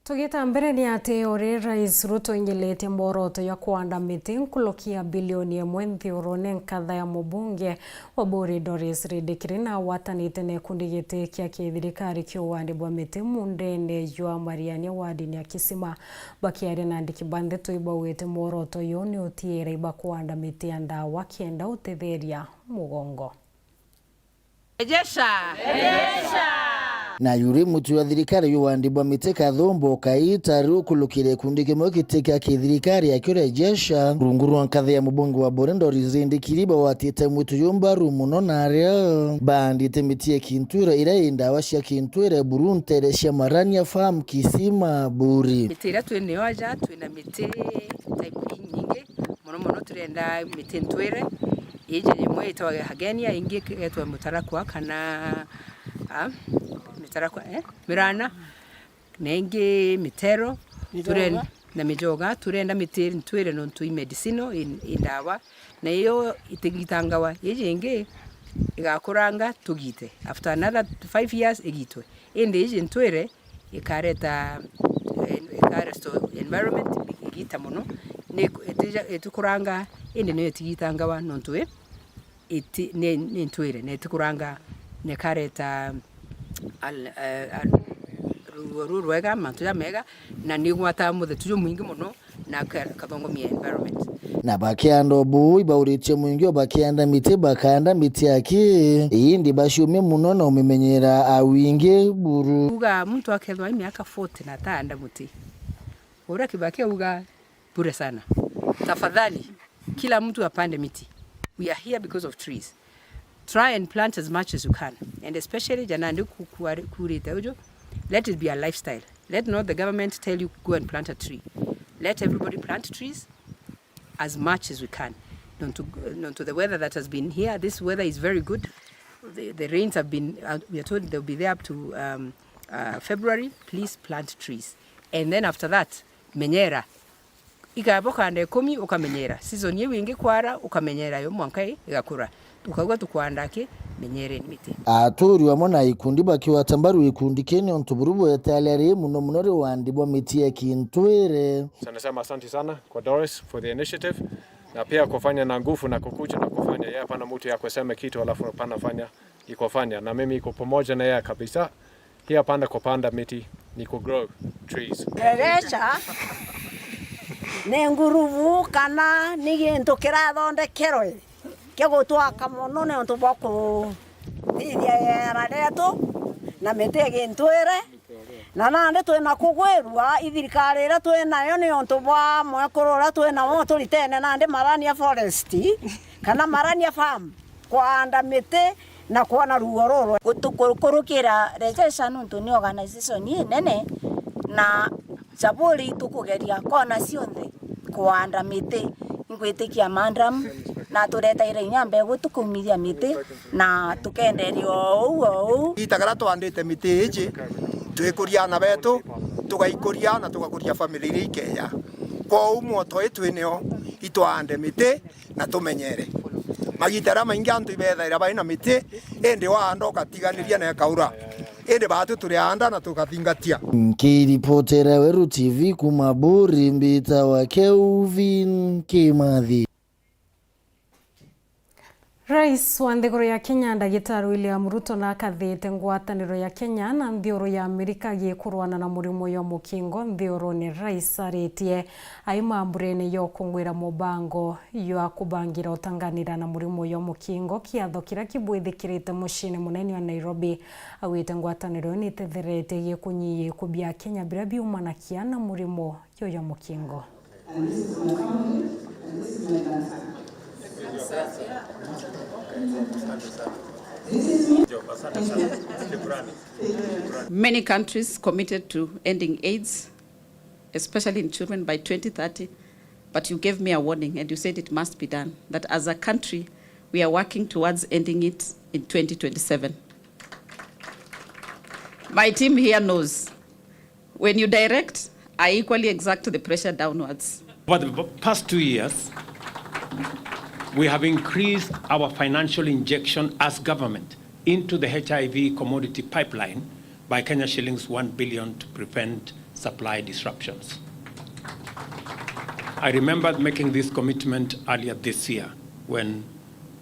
Tugita mbere ni ati, uria Rais Ruto aingiletie mworoto ya kuanda miti nkuruki ya bilioni imwe nthiurune, nkatha ya mubunge wa Buri Doris Rindikiri na agwatanite na gikundi giti kia kithirikari kia uandi bwa miti mundene jwa Mariania wardini ya Kisima. Bakiaria na andiki ba ndeto, ibaugite mworoto uyu ni utiira iba kuanda miti ya ndawa kenda utetheria mugongo. Rejesha! Rejesha! Na yuri mutu wa thirikari yu wandi bwa miti Kathumbo Kaita riu kulukire gikundi kimwe giti kia kithirikari akio Rejesha, rungu rwa nkatha ya mubunge wa Buri Doris Rindikiri, bawatite mwitu yu mbaru muno na aria baandite miti ya kintwire iria i ndawa cia kintwire buru nteere cia Mariania Farm Kisima Buri. Miti iria twi nayo aja, twina miti type inyingi. Mono mono turenda miti ntwire. Iji imwe itagwa hagenia, ingi igetwa mutarakwa kana, a, mitarakwa, eh, mirana, na ingi mitero, mijoga. Turen-, na mijoga. Turenda miti ntwire nontu i medicinal, i, i ndawa. Na iyo itigitangawa. Iji ingi igakuranga tugite. After another five years igitwe. Indi iji ntwire ikareta, eh, ika restore environment igita mono. Ni itija-, itikuranga, indi niyo itigitangawa nontu i, iti-, ni, ni ntwire, na itikuranga, na ikareta al-, eh, al-, ruo rurwega, mantu jamega, na ni igwataga muthetu jumwingi mono, na ka-, kathongomia environment. Na bakianda ubu, ibauritie mwingi o bakianda miti, bakaanda miti aki, indi baciumia muno na umimenyera a wingi buru. Uga muntu akethwa ai miaka forty na ataanda muti, uria Kibaki auga bure sana. Tafadhali, kila mtu apande miti. We are here because of trees. Try and plant as much as you can, and especially jana ndi ku-, kuari-, kuurite uju, let it be a lifestyle. Let not the government tell you, "Go and plant a tree." Let everybody plant trees as much as we can. Nontu, nontu the weather that has been here, this weather is very good. The, the rains have been, uh, we are told they'll be there up to, um, uh, February. Please plant trees. And then after that, menyera. Ikaba ukanda ikumi ukamenyera. Season iu ingi kwara ukamenyera yo mwanka i-, igakura. Ukauga tukwanda ki? Menyereni miti. Aturi amwe na ikundi bakiwata mbaru ikundi kii niuntu buru bwetale ari muno muno ri wandi bwa miti ya kintwire. Nasema asante sana kwa Doris for the initiative na pia kufanya na nguvu na kukuja na kufanya. Yeye hapana mtu ya kusema kitu alafu hapana fanya, iko fanya. Na mimi iko pamoja na yeye kabisa. Hii hapana kupanda miti, ni ku grow trees. Rereca ni ngurubu kana ni gintu kirathondekerwe kia gutwaka mono niuntu bwa kuthithia iera rietu na miti igintwire, na nandi twina kugwirua i thirikari iria twinayo niuntu bwa mwekuru uria twinawo turitene nandi Marania Forest kana Marania Farm. Kwaanda miti na kwona ruuo rurwe. Gutukurukira Rejesha nuntu ni organization inene na Chaburi tukugeria kona cionthe kwaanda miti. Ingwitikia madam na turetaire inya mbegu tukaumithia miti na tukenderia oou oou. Ita gara twandite miti iji twikuria ana betu, tugaikuria na tugakuria family iria ikeeja. Kwou mwoto ii twinio itwaande miti na tumenyere. Magiita jaria maingi antu ibeethaira bai na miti, indi waanda ugatiganiria na ikaura. Indi baatu turiaanda na tugathingatia. Nkiripotera Weru T V kuuma Buri, mbitawa Kelvin Kimathi. Rais wa nthiguru ya Kenya, Ndagitari William Ruto, nakathite ngwataniro ya Kenya na nthiguru ya Amerika gikurwana na murimo jwa mukingo nthigurune. Rais aritie ai mamburene ya ukungwira mubango jwa kubangira utanganira na murimo jwa mukingo, kiatho kiria kibwithikirite muciine munene wa Nairobi. Augite ngwataniro iyo nitetheretie gikunyiia ikuu bia Kenya biria biumanakia na murimo juu jwa mukingo. Many countries committed to ending AIDS, especially in children, by twenty thirty, but you gave me a warning and you said it must be done, that as a country, we are working towards ending it in twenty twenty-seven. My team here knows, when you direct, I equally exert the pressure downwards. Over the past two years, we have increased our financial injection as government into the H I V commodity pipeline by Kenya shillings one billion to prevent supply disruptions. I remember making this commitment earlier this year when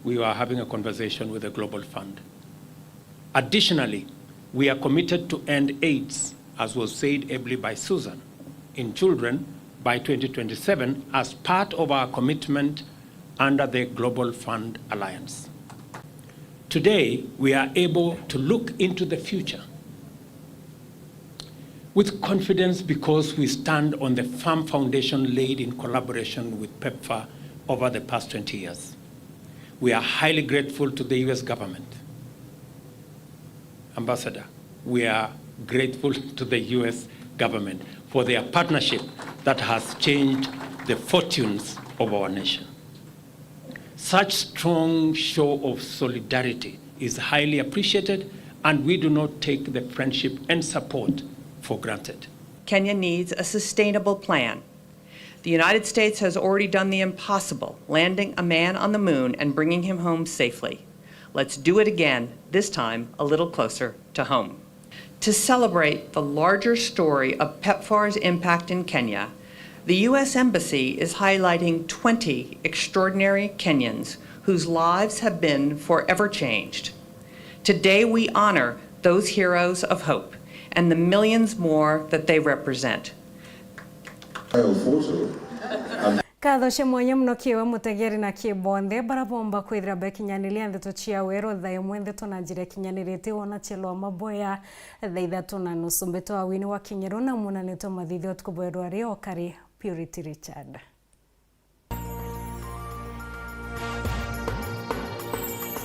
we were having a conversation with the Global Fund. Additionally, we are committed to end AIDS, as was said ably by Susan, in children by twenty twenty-seven as part of our commitment under the Global Fund Alliance. Today, we are able to look into the future with confidence because we stand on the firm foundation laid in collaboration with PEPFAR over the past twenty years. We are highly grateful to the U S government. Ambassador, we are grateful to the U S government for their partnership that has changed the fortunes of our nation. Such strong show of solidarity is highly appreciated, and we do not take the friendship and support for granted. Kenya needs a sustainable plan. The United States has already done the impossible, landing a man on the moon and bringing him home safely. Let's do it again, this time a little closer to home. To celebrate the larger story of PEPFAR's impact in Kenya, the U S Embassy is highlighting twenty extraordinary Kenyans whose lives have been forever changed. Today we honor those heroes of hope and the millions more that they represent. Kyle Foso Ngatho cia mwanya mono kiri we mutegeri na kiri bonthe bara bomba kwithira bekinyaniria ndeto cia weru thaa imwe ndeto na njira ikinyaniritue wona cia lwa maboya thaa ithatu na nusu. Mbitwa Winnie wa Kinyeru na munanitwe mathithio tukuboerwa rio kari Purity Richard.